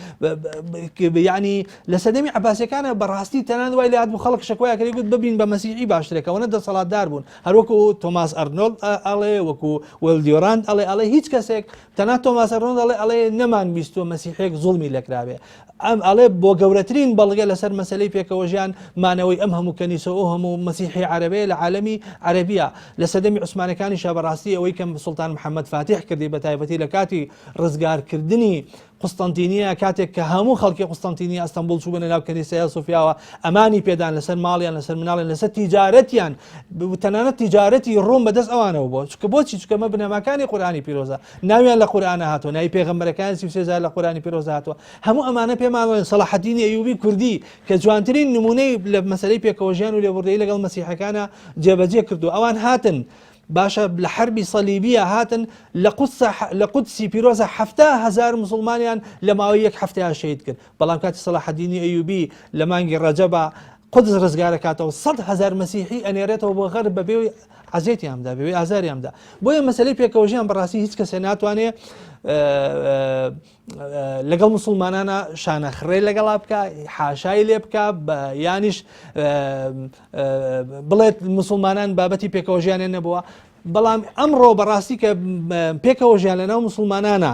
یعنی لە سەردەمی عباسەکانە بەڕاستی تەنان وای لات بوو خەڵک شکوای کردی گوت ببین بە مەسیحی باشترەکەەوە دەسەڵاتدار بوون هەروەکو تۆماس ئەرنۆڵد ئەڵێ وەکو وەلدیۆراند ئەڵێ ئەڵێ هیچ کەسێک تەنا تۆماس ئەرنۆڵد ئەڵێ ئەڵێ نەمان بیستووە مەسیحێک زوڵمی لێکرابێ ئەم ئەڵێ بۆ گەورەترین بەڵگە لەسەر مەسلەی پێکەوەژیان مانەوەی ئەم هەموو کەنیسە و هەموو مەسیحی عەرەبەیە لە عالەمی عەرەبیە لە سەردەمی عوسمانەکانیشا بەڕاستی ئەوەی کە سوڵتان محەممەد فاتیح کردی بە تایبەتی لە کاتی ڕزگارکردنی قوستەنتینیە کاتێک کە هەموو خەڵکی قوستەنتینیە ئەستەنبوڵ چووبنە ناو کەنیسەی ئەسۆفیاوە ئەمانی پێدان لەسەر ماڵیان لەسەر مناڵیان لەسەر تیجارەتیان تەنانەت تیجارەتی ڕۆم بەدەست ئەوانەوە بووە چونکە بۆچی چونکە ئەمە بنەماکانی قورئانی پیرۆزە ناویان لە قورئانە هاتووە ناوی پێغەمبەرەکان 33 جار لە قورئانی پیرۆزە هاتووە هەموو ئەمانە پێمان دەڵێن سەڵاحەدینی ئەیوبی کوردی کە جوانترین نمونەی لە مەسەلەی پێکەوەژیان و لێبوردەیی لەگەڵ مەسیحەکانە جێبەجێ کردو ئەوان هاتن باشە لە حەربی سەلیبیە هاتن لە قودس لە قودسی پیرۆزە 70 هەزار مسلمانیان لە ماوەی یەک هەفتەیان شەهید کرد بەڵام کاتی سەلاحەدینی ئەیوبی لە مانگی ڕەجەبا قودس ڕزگارەکاتەوە 100 هەزار مەسیحی ئەنێرێتەوە بۆ غەرب بەبێ عەزێتیان بدا بەبێ ئازاریان بدا بۆیە مەسەلەی پێکەوەژیان بەڕاستی هیچ کەسێ ناتوانێ لەگەڵ مسلمانانە شانەخڕێ لەگەڵا بکە حاشای لێ بکە یانیش بڵێت مسلمانان بابەتی پێکەوە ژیانیان نەبووە بەڵام ئەمڕۆ بەڕاستی کە پێکەوە ژیان لەناو مسلمانانە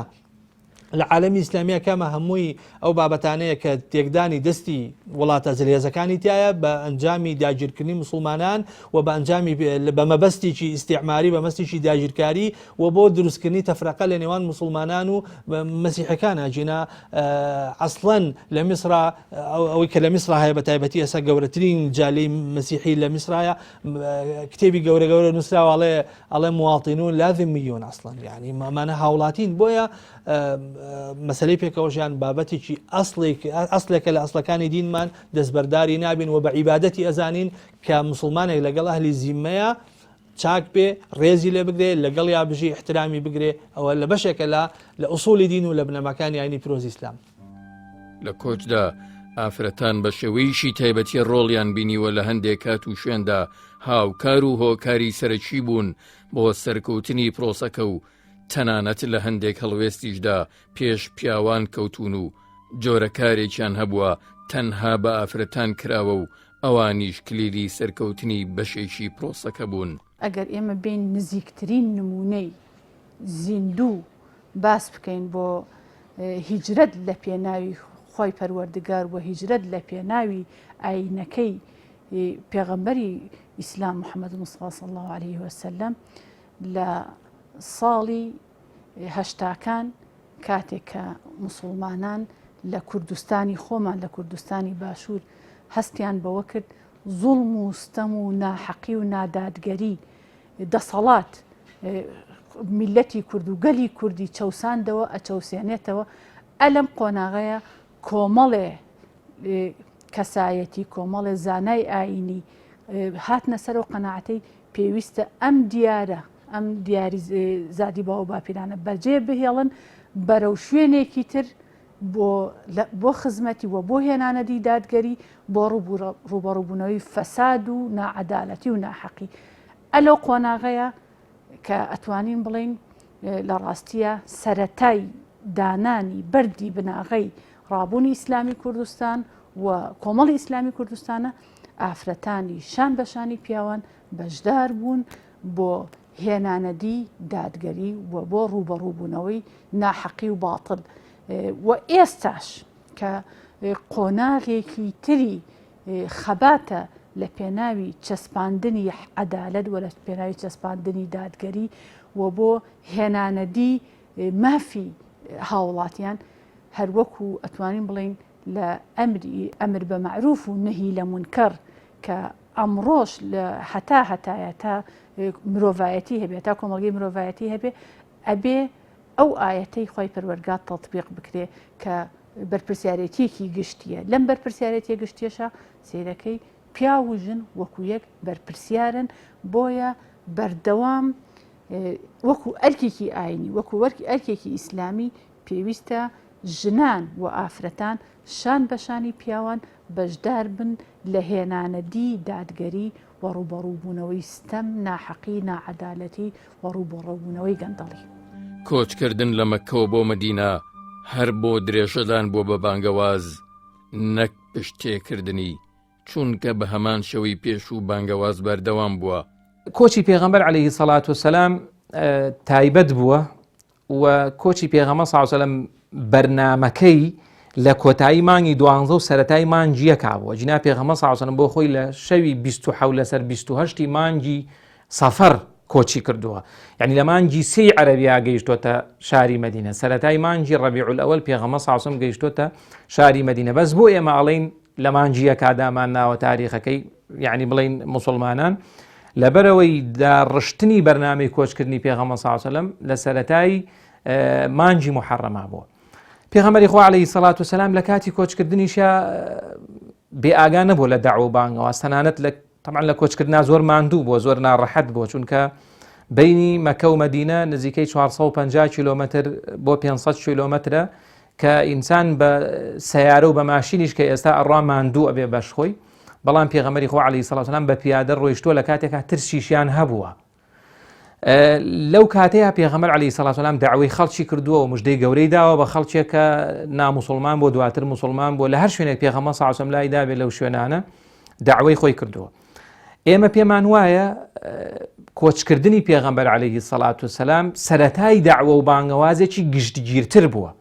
لە عالەمی ئیسلامیە کەمە هەمووی ئەو بابەتانەیە کە تێکدانی دەستی وڵاتە زلهێزەکانی تایە بە ئەنجامی داگیرکردنی مسلمانان و بە ئەنجامی بە مەبەستێکی ئیسیعماری بە مەستێکی داگیرکاری و بۆ دروستکردنی تەفرەقە لە نێوان مسلمانان و مەسیحەکان ئەگینا ئەسڵەن لە میسرا ئەوەی کە لە میسرا هەیە بە تایبەتی ئێستا گەورەترین جالی مەسیحی لە میسرایە کتێبی گەورە گەورە نووسراوە ئەڵێ ئەڵێ مواطنون لا ذمیون ئەسڵەن یعنی مامانە هاوڵاتین بۆیە مەسلەی پێکەوەژیان بابەتێکی ئەسڵێک ئەسلێکە لە ئەسلەکانی دینمان دەستبەرداری نابین و بە عیبادەتی ئەزانین کە مسلمانێک لەگەڵ ئەهلی زیمەیە چاک بێ ڕێزی لێ بگرێ لەگەڵیا بژی ئیحترامی بگرێ ئەوە لە بەشێکە لە لە ئوسوڵی دین و لە بنەماکانی ئاینی پیرۆزی ئیسلام. لە کۆچدا ئافرەتان بە شێوەیەکی تایبەتی ڕۆڵیان بینیوە لە هەندێک کات و شوێندا هاوکار و هۆکاری سەرەکی بوون بۆ سەرکەوتنی پرۆسەکە و تەنانەت لە هەندێک هەڵوێستیشدا پێش پیاوان کەوتوون و جۆرە کارێکیان هەبووە تەنها بە ئافرەتان کراوە و ئەوانیش کلیلی سەرکەوتنی بەشێکی پرۆسەکە بوون. ئەگەر ئێمە بێین نزیکترین نموونەی زیندوو باس بکەین بۆ هیجرەت لە پێناوی خوای پەروەردگار و هیجرەت لە پێناوی ئایینەکەی پێغەمبەری ئیسلام محەممەد مستەفا صلی الله علیه وسلم لە ساڵی هەشتاکان کاتێک کە موسوڵمانان لە کوردستانی خۆمان لە کوردستانی باشوور هەستیان بەوە کرد زوڵم و ستەم و ناحەقی و نادادگەری دەسەڵات میلەتی کورد و گەلی کوردی چەوساندەوە ئەچەوسێنێتەوە ئەلەم قۆناغەیە کۆمەڵێ کەسایەتی کۆمەڵێ زانای ئایینی هاتنە سەر و قەناعەتەی پێویستە ئەم دیارە ئەم دیاری زادی باو باپیرانە بەجێ بهێڵن بەرەو شوێنێکی تر بۆ خزمەتی و بۆ هێنانەدی دادگەری بۆ ڕووبەڕووبوونەوەی فەساد و ناعەدالەتی و ناحەقی ئەلەو قۆناغەیە کە ئەتوانین بڵین لە ڕاستیە سەرەتای دانانی بەردی بناغەی ڕابوونی ئیسلامی کوردستان و کۆمەڵی ئیسلامی کوردستانە ئافرەتانی شان بە شانی پیاوان بەشدار بوون بۆ هێنانەدی دادگەری و بۆ ڕووبەڕووبوونەوەی ناحەقی و باتڵ و ئێستاش کە قۆناغێکی تری خەباتە لە پێناوی چەسپاندنی عەدالەت و لە پێناوی چەسپاندنی دادگەری و بۆ هێنانەدی مافی هاوڵاتیان هەروەکو ئەتوانین بڵین لە ئەمری ئەمر بە مەعروف و نەهی لە مونکەر کە ئەمڕۆش لە هەتا هەتایە تا مرۆڤایەتی هەبێ تا کۆمەڵگەی مرۆڤایەتی هەبێ ئەبێ ئەو ئایەتەی خوای پەروەردگار تەتبیق بکرێ کە بەرپرسیارێتیەکی گشتیە لەم بەرپرسیارێتیە گشتیەشە سەیرەکەی پیاو و ژن وەکو یەک بەرپرسیارن بۆیە بەردەوام وەکو ئەرکێکی ئاینی وەکو وەرکی ئەرکێکی ئیسلامی پێویستە ژنان و ئافرەتان شان بە شانی پیاوان بەشدار بن لە هێنانەدی دادگەری و ڕووبەڕووبوونەوەی ستەم، ناحەقی، ناعەدالەتی و ڕووبەڕووبوونەوەی گەندەڵی. کۆچکردن لە مەککەوە بۆ مەدینە هەر بۆ درێژەدان بووە بە بانگەواز نەک پشت تێکردنی، چونکە بە هەمان شێوەی پێشوو بانگەواز بەردەوام بووە. کۆچی پێغەمبەر عەلەیهی سەڵات وسەلام تایبەت بووە و کۆچی پێغەمبەر صلی اللە علیه و سلم بەرنامەکەی لە کۆتایی مانگی دوانزە و سەرەتای مانگی یەکا بووە جینا پێغەمبەر صلی اللە علیه و سلم بۆ خۆی لە شەوی 27 لەسەر 28 مانگی سەفەر کۆچی کردووە یعنی لە مانگی سێی عەرەبیا گەیشتۆتە شاری مەدینە سەرەتای مانگی ڕەبیع الاول پێغەمبەر صلی الله گەیشتۆتە شاری مەدینە بەس بۆ ئێمە ئەڵێین لە مانگی یەکادامان ناوە تاریخەکەی یعنی بڵین مسلمانان لەبەرەوەی داڕشتنی بەرنامەی کۆچکردنی پێغەمبەر صلی الله علیه و لە سەرەتای مانگی محەڕەما بووە پێغەمبەری خوا علیه الصلاة والسلام لە کاتی کۆچکردنیشا بێ ئاگا نەبوو لە دەعوە و بانگەوە تەنانەت لە تەبعەن لە کۆچکردنا زۆر ماندوو بووە زۆر ناڕەحەت بووە چونکە بینی مەکە و مەدینە نزیکەی 450 کیلۆمەتر بۆ 500 کیلۆمەترە کە ئینسان بە سیارە و بە ماشینیش کە ئێستا ئەڕوا ماندوو ئەبێ بەش خۆی بەڵام پێغەمبەری خوا عەلەیهی سڵاو سلام بە پیادە ڕۆیشتووە لە کاتێکا ترسیشیان هەبووە لەو کاتەیە پێغەمبەر عەلەیهی سڵاو سلام داوای خەڵکی کردووە و مژدەی گەورەی داوە بە خەڵکێک کە ناموسڵمان بۆ دواتر موسڵمان بۆ لە هەر شوێنێک پێغەمبەر صلی الله علیه و سلم لای دابێ لەو شوێنانە داوای خۆی کردووە ئێمە پێمان وایە کۆچکردنی پێغەمبەر عەلەیهی سەڵات و سەلام سەرەتای داوە و بانگەوازێکی گشتگیرتر بووە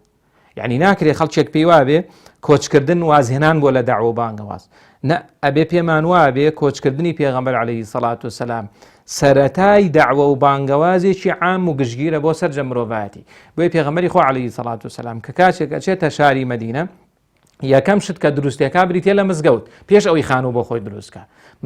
یعنی ناکرێ خەڵکێک پێی وابێ کۆچکردن وازهێنان بۆ لە داوە و بانگەواز نە ئەبێ پێمان وابێ کۆچکردنی پێغەمبەر عەلەیهی سەڵات و سەلام سەرەتای داوە و بانگەوازێکی عام و گشتگیرە بۆ سەرجەم مرۆڤایەتی بۆیە پێغەمبەری خوا عەلەیهی سەڵات و سەلام کە کاتێک ئەچێتە شاری مەدینە یەکەم شت کە دروستێکا بریتە لە مزگەوت پێش ئەوەی خانوو بۆ خۆی دروستکە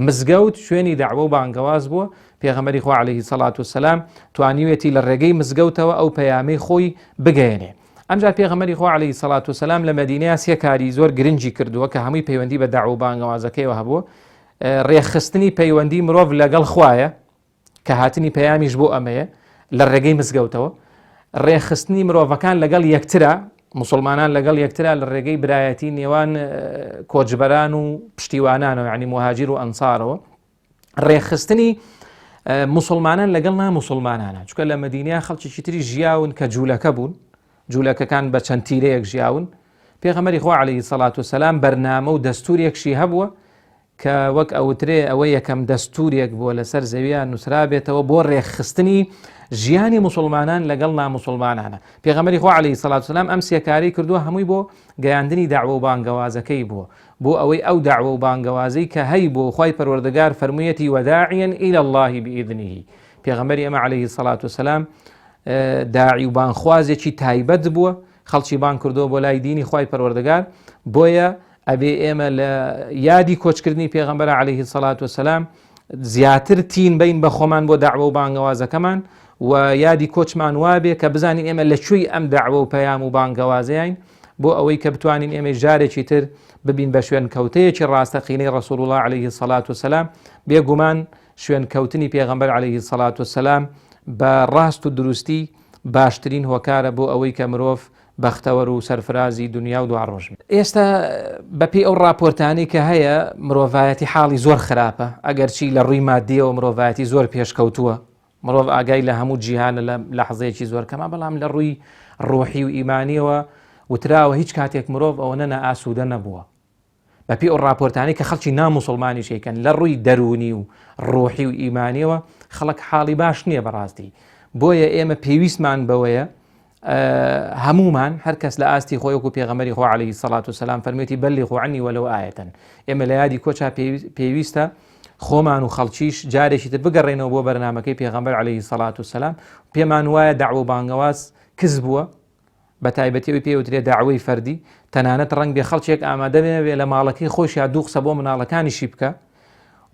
مزگەوت شوێنی داوە و بانگەواز بووە پێغەمبەری خوا عەلەیهی سەڵات و سەلام توانیوێتی لە ڕێگەی مزگەوتەوە ئەو پەیامەی خۆی بگەیەنێ ئەمجار پێغەمبەری خوا عەلەیهی سەڵات و سەلام لە مەدینەیا سێ کاری زۆر گرنگی کردووە کە هەمووی پەیوەندی بە داوە و بانگەوازەکەیەوە هەبووە ڕێکخستنی پەیوەندی مرۆڤ لەگەڵ خوایە کە هاتنی پەیامیش بۆ ئەمەیە لە ڕێگەی مزگەوتەوە ڕێکخستنی مرۆڤەکان لەگەڵ یەکترا مسلمانان لەگەڵ یەکترا لە ڕێگەی برایەتی نێوان کۆچبەران و پشتیوانانەوە ینی مهاجیر و ئەنسارەوە ڕێکخستنی مسلمانان لەگەڵ نامسلمانانە چکە لە مەدینە خەڵکێکی تری ژیاون کە جوولەکە بوون جوولەکەکان بە چەند تیرەیەک ژیاون پێغەمبەری خوا عەلەیهی سەڵات و سەلام بەرنامە و دەستورێکشی هەبووە کە وەک ئەوترێ ئەوە یەکەم دەستورێک بووە لەسەر زەویە نووسرابێتەوە بۆ ڕێکخستنی ژیانی موسڵمانان لەگەڵ ناموسڵمانانە پێغەمبەری خوا عەلەیهی سەڵات و سەلام ئەم سێکارەی کردووە هەمووی بۆ گەیاندنی دەعوە و بانگەوازەکەی بووە بۆ ئەوەی ئەو دەعوە و بانگەوازەی کە هەیبوو خوای پەروەردگار فەرموویەتی وداعیا الی اللە باذنه پێغەمبەری ئێمە عەلەیهی سەڵات و سەلام داعی و بانگخوازێکی تایبەت بووە خەڵکی بانگ کردووە بۆ لای دینی خوای پەروەردگار بۆیە ئەبێ ئێمە لە یادی کۆچکردنی پێغەمبەر عەلەیهی سەڵات وسلام زیاتر تین بین بە خۆمان بۆ داوە و بانگەوازەکەمان و یادی کۆچمان وابێ کە بزانین ئێمە لە کوێی ئەم داوە و پەیام و بانگەوازەین بۆ ئەوەی کە بتوانین ئێمە جارێکی تر ببین بە شوێن کەوتەیەکی ڕاستەقینەی ڕسول الله عليه سەلات وسلام بێگومان شوێن کەوتنی پێغەمبەر عليه سەلات وسلام بە ڕاست و دروستی باشترین هۆکارە بۆ ئەوەی کە مرۆڤ بەختەوەر و سەرفرازی دنیا و دواڕۆژ بێت. ئێستا بەپێی ئەو ڕاپۆرتانەی کە هەیە مرۆڤایەتی حاڵی زۆر خراپە، ئەگەرچی لە ڕووی مادیەوە مرۆڤایەتی زۆر پێشکەوتووە، مرۆڤ ئاگای لە هەموو جیهانە لە لەحزەیەکی زۆر کەمە، بەڵام لە ڕووی ڕۆحی و ئیمانیەوە وتراوە هیچ کاتێک مرۆڤ ئەوەنە نائاسوودە نەبووە. بەپێی ئەو ڕاپۆرتانەی کە خەڵکی ناموسڵمانیش ئەیکەن لە ڕووی دەروونی و ڕۆحی و ئیمانیەوە خەڵک حاڵی باش نییە بەڕاستی بۆیە ئێمە پێویستمان بەوەیە هەمومان هەر کەس لە ئاستی خۆی وەکو پێغەمبەری خۆ عەلەیهی سەڵات و سەلام فەرموویەتی بەلیغوا عەنی وەلەو ئایەتەن ئێمە لە یادی کۆچا پێویستە خۆمان و خەڵکیش جارێکی تر بگەڕێنەوە بۆ بەرنامەکەی پێغەمبەر عەلەیهی سەڵات و سەلام پێمان وایە دەعوە و بانگەواز کز بووە بە تایبەتی ئەوی پێی وترێ دەعوەی فەردی، تەنانەت ڕەنگبێ خەڵکێک ئامادە نەبێ لە ماڵەکەی خۆیشیا دوو قسە بۆ مناڵەکانیشی بکا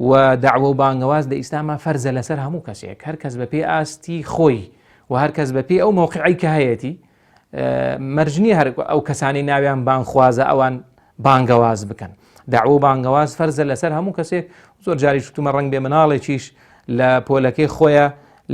و دەعوە و بانگەواز لە ئیسلاما فەرزە لەسەر هەموو کەسێک هەر کەس بە پێی ئاستی خۆی و هەر کەس بە پێی ئەو مەوقعەی کە هەیەتی مەرج نییە هەر ئەو کەسانەی ناویان بانگخوازە ئەوان بانگەواز بکەن دەعوە و بانگەواز فەرزە لەسەر هەموو کەسێک زۆر جاریش وتومە ڕەنگ بێ مناڵێکیش لە پۆلەکەی خۆیە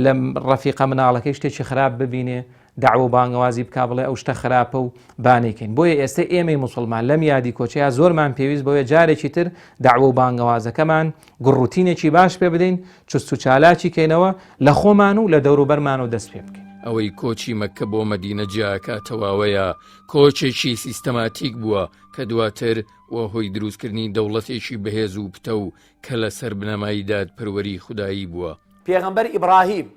لە ڕەفیقە مناڵەکەی شتێکی خراپ ببینێ دەعوە و بانگەوازی بکا بڵێ ئەو شتە خراپە و با نەیکەین بۆیە ئێستە ئێمەی موسڵمان لەم یادی کۆچەیا زۆرمان پێویست بەوەیە جارێکی تر دەعوە و بانگەوازەکەمان گوڕوتینێکی باش پێ بدەین چوست و چالاکی کەینەوە لە خۆمان و لە دەوروبەرمانەوە دەست پێ بکەین. ئەوەی کۆچی مەککە بۆ مەدینە جیاکاتەوە ئەوەیە کۆچێکی سیستەماتیک بووە کە دواتر بووە هۆی دروستکردنی دەوڵەتێکی بەهێز و پتەو کە لەسەر بنەمای دادپەروەری خودایی بووە. پێغەمبەر ئیبڕاهیم،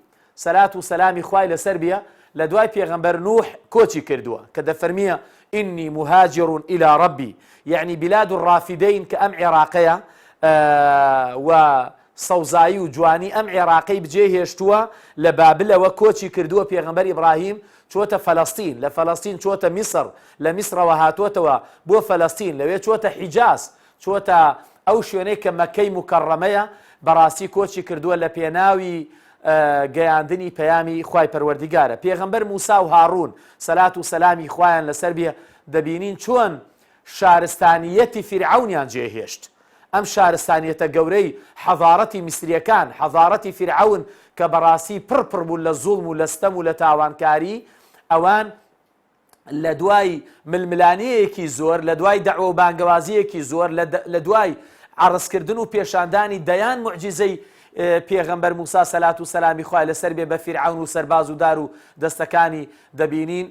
سەلات و سەلامی خوای لەسەر بێ، لە دوای پێغەمبەر نوح کۆچی کردووە، کە دەفەرمیێ، انی مهاجر الی ربی، یەعنی بلاد الرافدین کە ئەم عێراقەیە و. سەوزایی و جوانی ئەم عێراقەی بجێ هێشتووە، لە بابلەوە کۆچی کردووە پێغەمبەر ئیبراهیم چۆتە فەلەستین، لە فەلەستین چۆتە میسڕ، لە میسڕەوە هاتۆتەوە بۆ فەلەستین، لەوێ چۆتە حیجاز، چۆتە ئەو شوێنەی کە مەککەی موکەڕەمەیە، بەڕاستی کۆچی کردووە لە پێناوی گەیاندنی پەیامی خوای پەروەردیگارە. پێغەمبەر موسا و هاڕوون، سەلات و سەلامی خوایان لەسەر بێ، دەبینین چۆن شارستانییەتی فیرعەونیان جێهێشت. ئەم شارستانییەتە گەورەی حەزاڕەتی میسرییەکان، حەزاڕەتی فیرعەون کە بەڕاستی پڕ پڕ بوون لە زوڵم و لە ستەم و لە تاوانکاری، ئەوان لە دوای ململانێیەکی زۆر، لە دوای دەعوە و بانگەوازییەکی زۆر، لە دوای عەڕزکردن و پێشاندانی دەیان موعجیزەی پێغەمبەر موسا سەلات و سەلامی خوای لەسەر بێ بە فیرعەون و سەرباز و دار و دەستەکانی دەبینین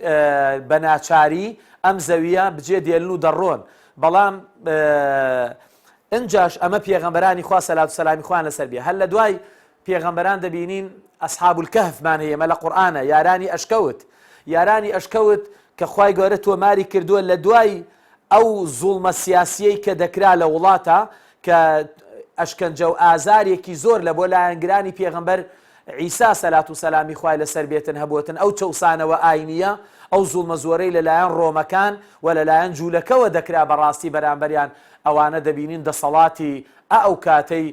بە ناچاری ئەم زەویە بجێ دێلن و دەڕۆن بەڵام ئنجاش ئەمە پێغەمبەرانی خوا سەلات و سەلامی خوایان لەسەر بێ هەر لە دوای پێغەمبەران دەبینین ئەسحاب الکهفمان هەیە ئەمە لە قورئانە یارانی ئەشکەوت یارانی ئەشکەوت کە خوای گەورە تۆماری کردووە لە دوای ئەو زوڵمە سیاسیەی کە دەکرا لە وڵاتە کە ئەشکەنجە و ئازارێکی زۆر لە بۆ لایەنگرانی پێغەمبەر عیسا سەلات و سەلامی خوای لەسەر بێتن هەبووتن ئەو چەوسانەوە ئاینیە ئەو زوڵمە زۆرەی لەلایەن ڕۆمەکان و لەلایەن جوولەکەوە دەکرا بەڕاستی بەرامبەریان ئەوانە دەبینین دەسەڵاتی ئە ئەو کاتەی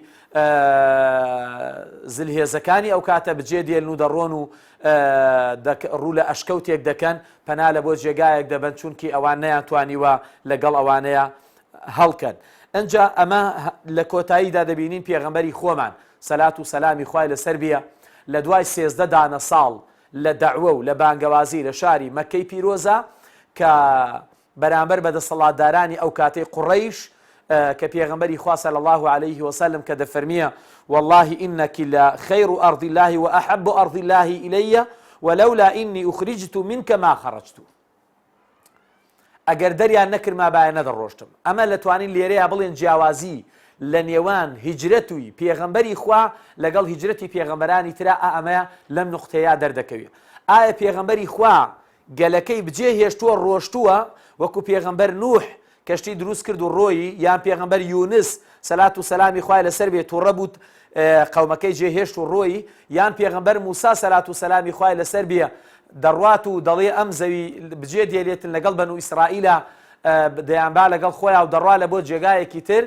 زلهێزەکانی ئەو کاتە بجێ دێلن و دەڕۆن و ڕوو لە ئەشکەوتێک دەکەن پەنا لە بۆ جێگایەک دەبەن چونکی ئەوان نەیانتوانیوە لەگەڵ ئەوانەیە هەڵکەن ئەجا ئەمە لە کۆتاییدا دەبینین پێغەمبەری خۆمان سەلات و سەلامی خوای لەسەر بیە لە دوای 13 دانە ساڵ لە دەعوە و لە بانگەوازی لە شاری مەکەی پیرۆزە کە بەرامبەر بە دەسەڵاتدارانی ئەو کاتەی قوڕەیش کە پێغەمبەری خوا صلی اللە علیه وسلم کە دەفەرمیە واللە انک لخیر ارض اللە واحب ارض اللە الی ولولا انی اخرجت منک ما خرجت ئەگەر دەریان نەکرمابایە نەدەڕۆشتم ئەمە لەتوانین لێرەیە بڵێن جیاوازی لە نێوان هیجرەتوی پێغەمبەری خوا لەگەڵ هیجرەتی پێغەمبەرانی ترا ئەمەیە لەم نقطەیە دەردەکەوێت ئایا پێغەمبەری خوا گەلەکەی بجێ هێشتووە ڕۆشتووە وەکو پێغەمبەر نوح کەشتی دروست کرد و ڕۆیی یان پێغەمبەر یونس سەلات و سەلامی خوای لەسەر بێ توڕە بوو قەومەکەی جێ هێشت و ڕۆیی یان پێغەمبەر موسا سەلات و سەلامی خوای لەسەر بێ دەڕوات و دەڵێ ئەم زەوی بجێ دێلێتن لەگەڵ بەنو ئیسرائیلە دەیانبا لەگەڵ خۆیان و دەڕوا لە بۆ جێگایەکی تر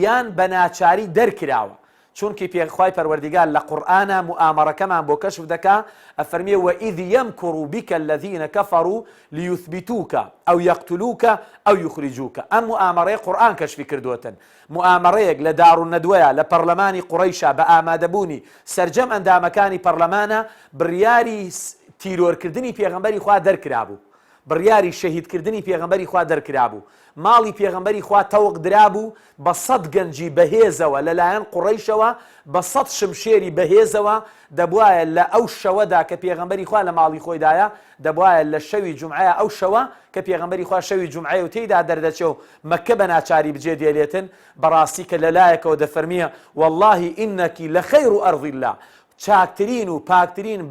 یان بە ناچاری دەرکراوە چونکی پێ خوای پەروەردیگار لە قورئانا موئامەڕەکەمان بۆ کەشف دەکا ئەفەرموێ وَإِذْ يَمْكُرُ بِكَ الَّذِينَ كَفَرُوا لِيُثْبِتُوكَ أَوْ يَقْتُلُوكَ أَوْ يُخْرِجُوكَ ئەم موئامەڕەیە قورئان کەشفی کردۆتن موئامەڕەیەک لە دارالنەدوەیا لە پەڕلەمانی قوڕەیشا بە ئامادەبوونی سەرجەم ئەندامەکانی پەڕلەمانا بڕیاری تیرۆرکردنی پێغەمبەری خوا دەرکرابوو بڕیاری شەهیدکردنی پێغەمبەری خوا دەرکرابوو، ماڵی پێغەمبەری خوا تەوق درابوو بە سەت گەنجی بەهێزەوە لەلایەن قوڕەیشەوە بە سەت شمشێری بەهێزەوە، دەبوایە لە ئەو شەوەدا کە پێغەمبەری خوا لە ماڵی خۆیدایە، دەبوایە لە شەوی جومعەیا ئەو شەوە کە پێغەمبەری خوا شەوی جومعەیە و تێیدا دەردەچێ و مەککە بە ناچاری بجێ دێلێتن، بەڕاستی کە لەلایەکەوە دەفەرمیێ، واللە انک لخیر ارض اللە، چاکترین و پاکترین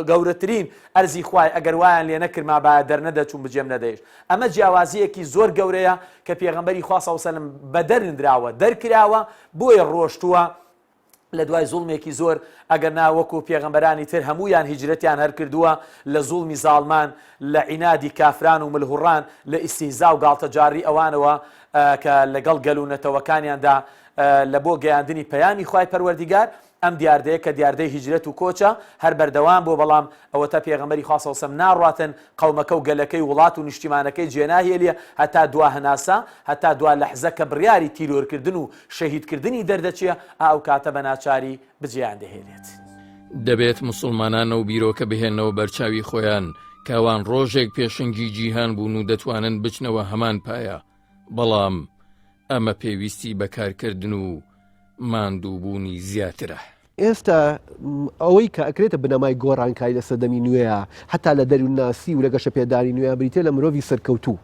گەورەترین ئەرزی خوای ئەگەر وایان لێ نەکرمابایە دەرنەدەچووم بجێم نەدەهێشت ئەمە جیاوازیەکی زۆر گەورەیە کە پێغەمبەری خوا صلی وسلم بەدەرنراوە دەرکراوە بۆیە ڕۆشتووە لە دوای زوڵمێکی زۆر ئەگەر نا وەکو پێغەمبەرانی تر هەموویان هیجرەتیان هەر کردووە لە زوڵمی زاڵمان لە عینادی کافران و ملهوڕان لە ئیستیهزا و گاڵتەجاڕی ئەوانەوە کە لەگەڵ گەل و نەتەوەکانیاندا لە بۆ گەیاندنی پەیامی خوای پەروەردیگار ئەم دیاردەیە کە دیاردەی هیجرەت و کۆچە هەر بەردەوام بووە بەڵام ئەوەتا پێغەمبەری خوا صلی اللە علیە وسلم ناڕواتن قەومەکە و گەلەکەی و وڵات و نیشتیمانەکەی جێناهێلیە هەتا دوا هەناسە هەتا دوا لەحزە کە بڕیاری تیرۆرکردن و شەهیدکردنی دەردەچێ ئا ئەو کاتە بە ناچاری بجێیان دەهێلێت. دەبێت موسڵمانان ئەو بیرۆکە بهێننەوە بەرچاوی خۆیان کە ئەوان ڕۆژێک پێشەنگی جیهان بوون و دەتوانن بچنەوە هەمان پایە، بەڵام ئەمە پێویستی بە کارکردن و ماندووبوونی زیاترە. ئێستا ئەوەی کە ئەکرێتە بنەمای گۆڕانکاری لە سەردەمی نوێیا حەتا لە دەروونناسی و لە گەشەپێدانی نوێیا بریتیە لە مرۆڤی سەرکەوتوو.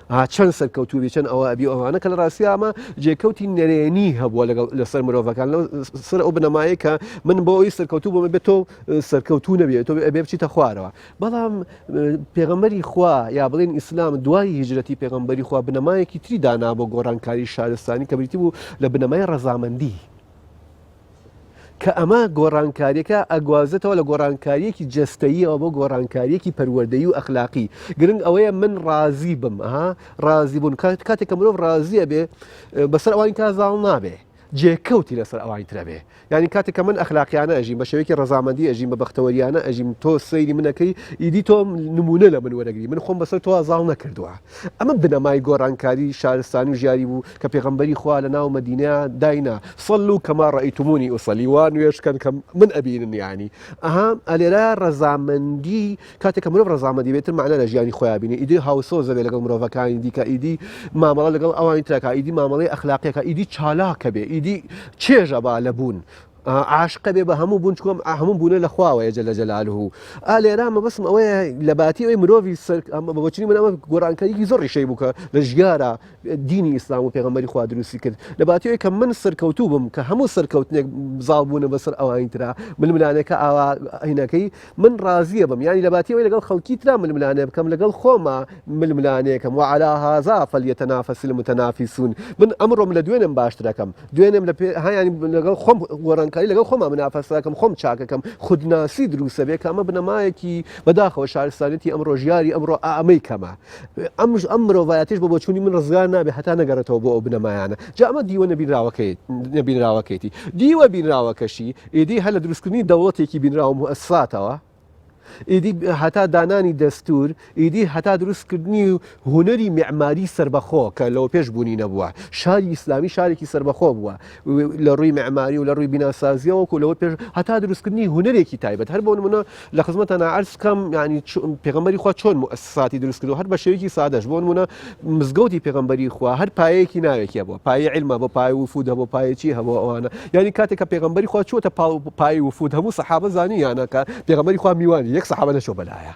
ها چەند سەرکەوتوو بی چەند ئەوە ئەبی و ئەوانە کە لە ڕاستیا ئەمە جێکەوتی نەرێنی هەبووە لەگەڵ لەسەر مرۆڤەکان لەو سەر ئەو بنەمایەی کە من بۆ ئەوی سەرکەوتوو بم ئەبێ تۆ سەرکەوتوو نەبی تۆ ئەبێ بچیتە خوارەوە بەڵام پێغەمبەری خوا یا بڵێن ئیسلام دوای هیجرەتی پێغەمبەری خوا بنەمایەکی تری دانا بۆ گۆڕانکاری شارستانی کە بریتی بوو لە بنەمای ڕەزامەندی. کە ئەمە گۆڕانکاریەکە ئەگوازێتەوە لە گۆڕانکاریەکی جەستەییەوە بۆ گۆڕانکاریەکی پەروەردەیی و ئەخلاقی. گرنگ ئەوەیە من ڕازی بم، ئەها ڕازی بوون کاتێک کە مرۆڤ ڕازیە بێ بەسەر ئەوانی ترا زاڵ نابێ، جێکەوتی لەسەر ئەوانی ترە بێ. یانی کاتێک کە من ئەخلاقیانە ئەژیم، بە شێوەیەکی ڕەزامەندی ئەژیم، بە بەختەوەریانە ئەژیم، تۆ سەیری من ئەکەی، ئیدی تۆ نموونە لە من وەرەگری، من خۆم بەسەر تۆ زاڵ نەکردووە. ئەمە بنەمای گۆڕانکاری شارستانی و ژیاری بوو کە پێغەمبەری خوا لە ناو مەدینە داینا، صلوا کما رأیتمونی اصلی، وا نوێژ کەن کە من ئەبینن یانی. ئەها ئەلێرە ڕەزامەندی کاتێک کە مرۆڤ ڕەزامەندی بێت مەعنا لە ژیانی خۆیا بینێ ئیدی هاوسۆزە بێ لەگەڵ مرۆڤەکانی دیکە ئیدی مامەڵە لەگەڵ ئەوانی ترەکە ئیدی مامەڵەی ئەخلاقیەکە ئیدی چالاکە بێ ئیدی چێژە با لە بوون عاشقە بێ بە هەموو بوون چکۆم هەموو بوونە لە خواوەیە جل جلاله ئا لێرە مەبەستم ئەوەیە لە باتی ئەوەی مرۆڤی سەر ئەمە بە بۆچونی من ئەمە گۆڕانکاریی زۆر ڕیشەی بوو کە لە ژیارە دینی ئیسلام و پێغەمبەری خوا دروستی کرد لە باتی ئەوەی کە من سەرکەوتوو بم کە هەموو سەرکەوتنێک زاڵ بوونە بەسەر ئەوانی ترا ململانێکە ئاوا هینەکەی من ڕازیە بم یانی لە باتی ئەوەی لەگەڵ خەڵکی ترا ململانێ بکەم لەگەڵ خۆما ململانێکەم وعلى هذا فليتنافس المتنافسون من ئەمڕۆم لە دوێنێم باشترەکەم دوێنێم لە پێ ها یانی لەگەڵ خۆم گۆڕانکاری لەگەڵ خۆما منافەسەکەم خۆم چاکەکەم خودناسی دروستە بێ کە ئەمە بنەمایەکی بەداخەوە شارستانیەتی ئەمڕۆ ژیاری ئەمڕۆ ئەمەی کەمە ئەم ئەم مرۆڤایەتیش بە بۆچوونی من ڕزگار نابێ هەتا نەگەڕێتەوە بۆ ئەو بنەمایانە جا ئەمە دیوە نەبینراوەکەی نەبینراوەکەیتی دیوە بینراوەکەشی ئیدی هەر لە دروستکردنی دەوڵەتێکی بینراوە موئەسساتەوە ئیدی هەتا دانانی دەستور ئیدی هەتا دروستکردنی هونەری مێعماری سەربەخۆ کە لەوە پێش بوونی نەبووە شاری ئیسلامی شارێکی سەربەخۆ بووە لە ڕووی مێعماری و لە ڕووی بیناسازیەوە وەکو لەوە پێش هەتا دروستکردنی هونەرێکی تایبەت هەر بۆ نمونە لە خزمەتانا عەرز بکەم یعنی پێغەمبەری خوا چۆن موئەسساتی دروست کردو هەر بە شێوەیەکی سادەش بۆ نمونە مزگەوتی پێغەمبەری خوا هەر پایەیەکی ناوێکی هەبووە پایەی عیلم هەبوو پایەی وفود هەبوو پایەی چی هەبوو ئەوانە یعنی کاتێک کە پێغەمبەری خوا چووەتە پایەی وفود هەموو سەحابە زانیانە کە پێغەمبەری خوا میوانی یەک سەحابە نەچووە بەلایە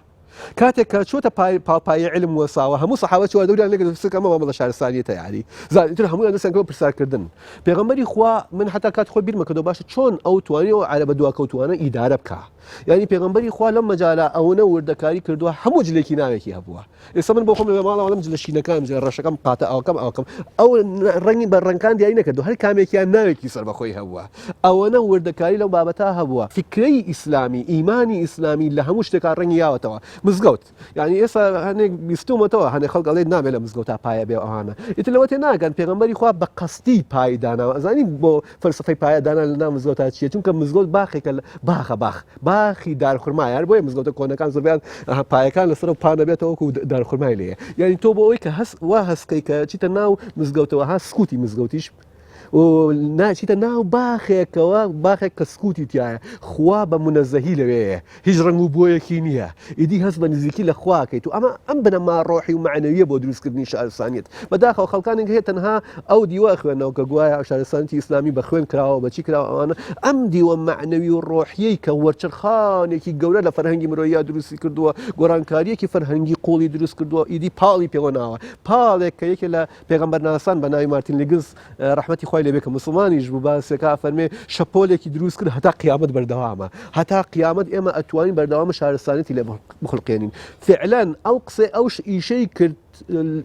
کاتێک کە چۆتە پای پاڵپایی علم وەساوە هەموو سەحابە چوە دەوریان لێگرت سکە ئەمە مامەڵە شارستانیەتە یاری زانیتر هەموویان دەستیان کردوە پرسیارکردن پێغەمبەری خوا من حتا کات خۆی بیرمە کردەوە باشە چۆن ئەو توانی ئەو عەرەبە دواکەوتوانە ئیدارە بکا یعنی پێغەمبەری خوا لەم مەجالە ئەوەنە وردەکاری کردووە هەموو جلێکی ناوێکی هەبووە ئێستا من بۆ خۆم لە ماڵەوە لەم جلە شینەکان جلە ڕەشەکەم قاتە ئەوکەم ئەوکەم ئەو ڕەنگی بە ڕەنگان دیاری نەکردو هەر کامێکیان ناوێکی سەر بەخۆی هەبووە ئەوەنە وردەکاری لەو بابەتە هەبووە فکرەی ئیسلامی ئیمانی ئیسلامی لە هەموو شتێکا ڕەنگی یاوەتەوە مزگەوت یعنی ئێستا هەنێک بیستومەتەوە هەنێ خەڵک ئەڵێ نابێ لە مزگەوتا پایە بێ ئەوانە ئیتر لەوە تێ ناگەن پێغەمبەری خوا بە قەستی پای داناوە ئەزانی بۆ فەلسەفەی پایە دانان لە ناو مزگەوتا چییە چونکە مزگەوت باخێکە باخە باخ باخی دارخورمایە هەر بۆیە مزگەوتە کۆنەکان زۆربیان پایەکان لەسەر و پانە بێتەوە وەکو دارخورمای لێیە یعنی تۆ بۆ ئەوەی کە هەست وا هەستکەی کە چیتە ناو مزگەوتەوە ها سکوتی مزگەوتیش ناچیتە ناو باخێکەوە باخێک کە سکوتی تایە خوا بە منەزەهی لەوەیە هیچ ڕەنگ و بۆیەکی نییە ئیدی هەست بە نزیکی لە خواکەیت و ئەمە ئەم بنەما ڕۆحی و مەعنەویە بۆ دروستکردنی شارستانیت بەداخەوە خەڵکانێک هەیە تەنها ئەو دیوە ئەخوێنەوە کە گوایە شارستانیتی ئیسلامی بە خوێن کراوە بە چی کراوە ئەوانە ئەم دیوە مەعنەوی و ڕۆحیەی کە وەرچەرخانێکی گەورە لە فەرهەنگی مرۆییا دروستی کردووە گۆڕانکاریەکی فەرهەنگی قوڵی دروست کردووە ئیدی پاڵی پێوە ناوە پاڵێک کە یەکێ لە پێغەمبەرناسان بە ناوی مارتین لیگز ڕەحمەتی خوای لێبێ کە موسڵمانیش بوو باسێکا فەرمێ شەپۆلێکی دروست کرد هەتا قیامەت بەردەوامە هەتا قیامەت ئێمە ئەتوانین بەردەوامە شارستانیەتی لێ بخولقێنین فعلا ئەو قسەی ئەو ئیشەی کرد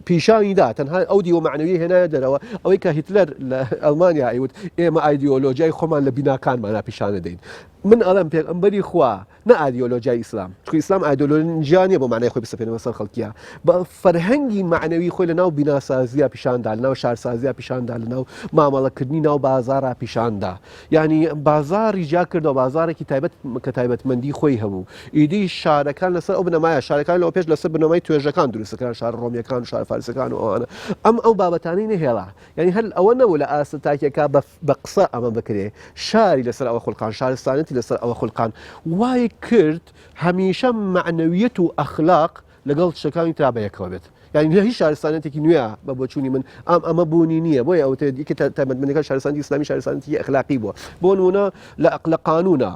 پیشانی دا تەنها ئەو دیوە معنەوی هێنایە دەرەوە ئەوەی کە هیتلەر لە ئەڵمانیا ئەیوت ئێمە ئایدیۆلۆژیای خۆمان لە بیناکانمانە پیشانە دەین من ئەڵێم پێغەمبەری خوا نە ئایدیۆلۆژیای ئیسلام، چونکە ئیسلام ئایدۆلۆژیا نییە بۆ مانای خۆی بسەپێنێ بەسەر خەڵکیا، بە فەرهەنگی مەعنەوی خۆی لەناو بیناسازیا پیشان دا، لەناو شارسازیا پیشان دا، لەناو مامەڵەکردنی ناو بازاڕا پیشان دا. یانی بازاڕی جیا کردەوە، بازاڕێکی تایبەت کە تایبەتمەندی خۆی هەبوو. ئیدی شارەکان لەسەر ئەو بنەمایە، شارەکان لەوە پێش لەسەر بنەمای توێژەکان دروست دەکران، شارە ڕۆمییەکان و شارە فارسەکان و ئەوانە. ئەم ئەو بابەتانەی نەهێڵا. یانی هەر ئەوە نەبوو لە ئاست تاکێکا بە بە قسە ئەمە بکرێ شاری لەسەر ئەوە خولقان شارستانەتی لەسەر ئەوە خولقان وای کرد هەمیشە مەعنەویەت و ئەخلاق لەگەڵ شتەکانی ترا بەیەکەوە بێت یعنی لە هیچ شارستانەتێکی نوێ بە بۆچوونی من ئەم ئەمە بوونی نییە بۆیە ئەوتێت یەکێ تایبەتمەندەکان شارستانی ئیسلامی شارستانەتی ئەخلاقی بووە بۆ نمونە لە لە قانونا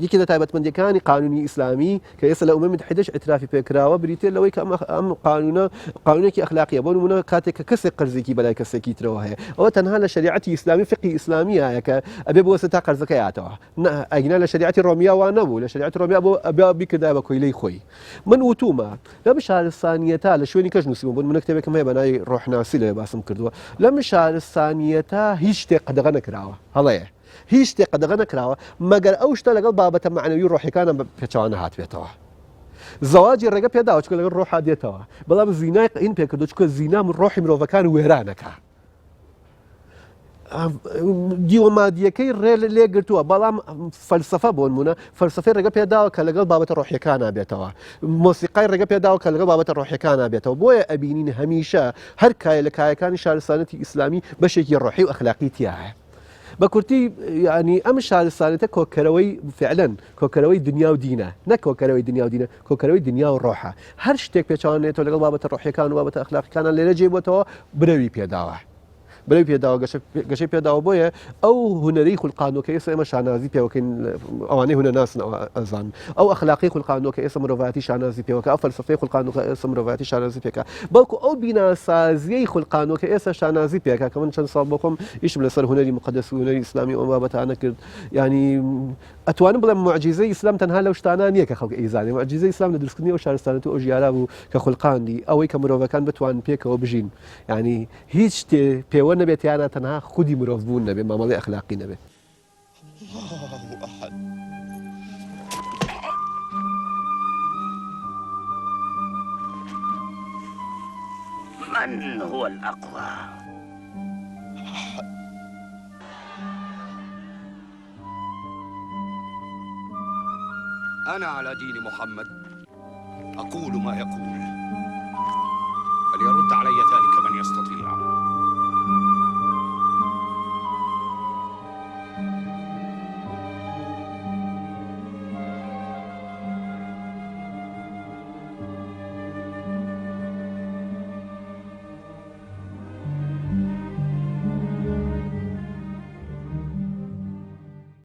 یەکێ لە تایبەتمەندەکانی قانونی ئیسلامی کە ئێستا لە ئومەمی متحیدەش ئیعترافی پێکراوە بریتیە لەوەی کە ئەم قانونە قانونێکی ئەخلاقیە بۆ نمونە کاتێک کە کەسێک قەرزێکی بەلای کەسێکی ترەوە هەیە ئەوە تەنها لە شەریعەتی ئیسلامی فقی ئیسلامی هەیە کە ئەبێ بوەستێ تا قەرزەکە یاتەوە ئەگینا لە شەریعەتی ڕۆمیا وا نەبوو لە شەریعەتی ڕۆمیا بۆ ئەبێ بیکردایە بە کۆیلەی خۆی من وتومە لەم شارستانیەتە لە شوێنی کەش نووسیوم بۆ نمونە کتێبێکم هەیە بە ناوی ڕۆحناسی لەوێ باسم کردووە لەم شارستانیەتە هیچ شتێک قەدەغە نەکراوە هەڵەیە. هیچ شتێک قەدەغە نەکراوە مەگەر ئەو شتە لەگەڵ بابەتە مەعنەوی و ڕۆحیەکانە بە پێچەوانە هاتبێتەوە. زەواجی ڕێگە پێداوە چونکە لەگەڵ ڕۆحا دێتەوە، بەڵام زینای قین پێکردو چونکە زینا ڕۆحی مرۆڤەکان وێرانەکا. دیوە مادیەکەی ڕێ لێ گرتووە بەڵام فەلسفە بۆ نمونە فەلسفەی ڕێگە پێداوە کە لەگەڵ بابەتە ڕۆحیەکانە بێتەوە مۆسیقای ڕێگە پێداوە کە لەگەڵ بابەتە ڕۆحیەکانە بێتەوە بۆیە ئەبینین هەمیشە هەر کایە لە کایەکانی شارستانەتی ئیسلامی بەشێکی ڕۆحی و ئەخلاقی تیایە. بە کورتی ینی ئەم شارستانێتە کۆکەرەوەی فعلەن کۆکەرەوەی دنیا و دینە نە کۆکەرەوەی دنیا و دینە کۆکەرەوەی دنیا و ڕۆحە هەر شتێک پێچوانێتەوە لەگەڵ بابەتە ڕۆحیەکان و بابەتە ئەخلاقیەکانە لێرە جێ بۆتەوە برەوی پێداوە. برەوی پێداوە گەشەی پێداوە بۆیە ئەو هونەری خولقاندوە کە ئێستا ئێمە شانازی پێوەکەین ئەوانەی هونەر ناسن ئەوە ئەزان ئەو ئەخلاقی خولقاندوە کە ئێستا مرۆڤایەتی شانازی پێوەکە ئەو فەلسەفەی خولقاندوە کە ئێستا مرۆڤایەتی شانازی پێکا بەڵکو ئەو بیناسازیەی خولقاندوە کە ئێستا شانازی پێکا کە من چەند ساڵ بۆ خۆم ئیشم لەسەر هونەری مقدس و هونەری ئیسلامی ئەو بابەتانە کرد ینی ئەتوانم بڵێم موعجیزەی ئیسلام تەنها لەو شتانە نییە کە خەڵک ئەیزانێ، موعجیزەی ئیسلام لە دروستکردنی ئەو شارستانەت و ئەو ژیارە بوو کە خولقاندی، ئەوەی کە مرۆڤەکان بتوانن پێکەوە بژین، یانی هیچ شتێ پێوەر نەبێ تیانا تەنها خودی مرۆڤ بوون نەبێ، مامەڵەی ئەخلاقی نەبێ. اللە احد. من هو الاقوی؟ أنا على دين محمد أقول ما يقول فليرد علي ذلك من يستطيع.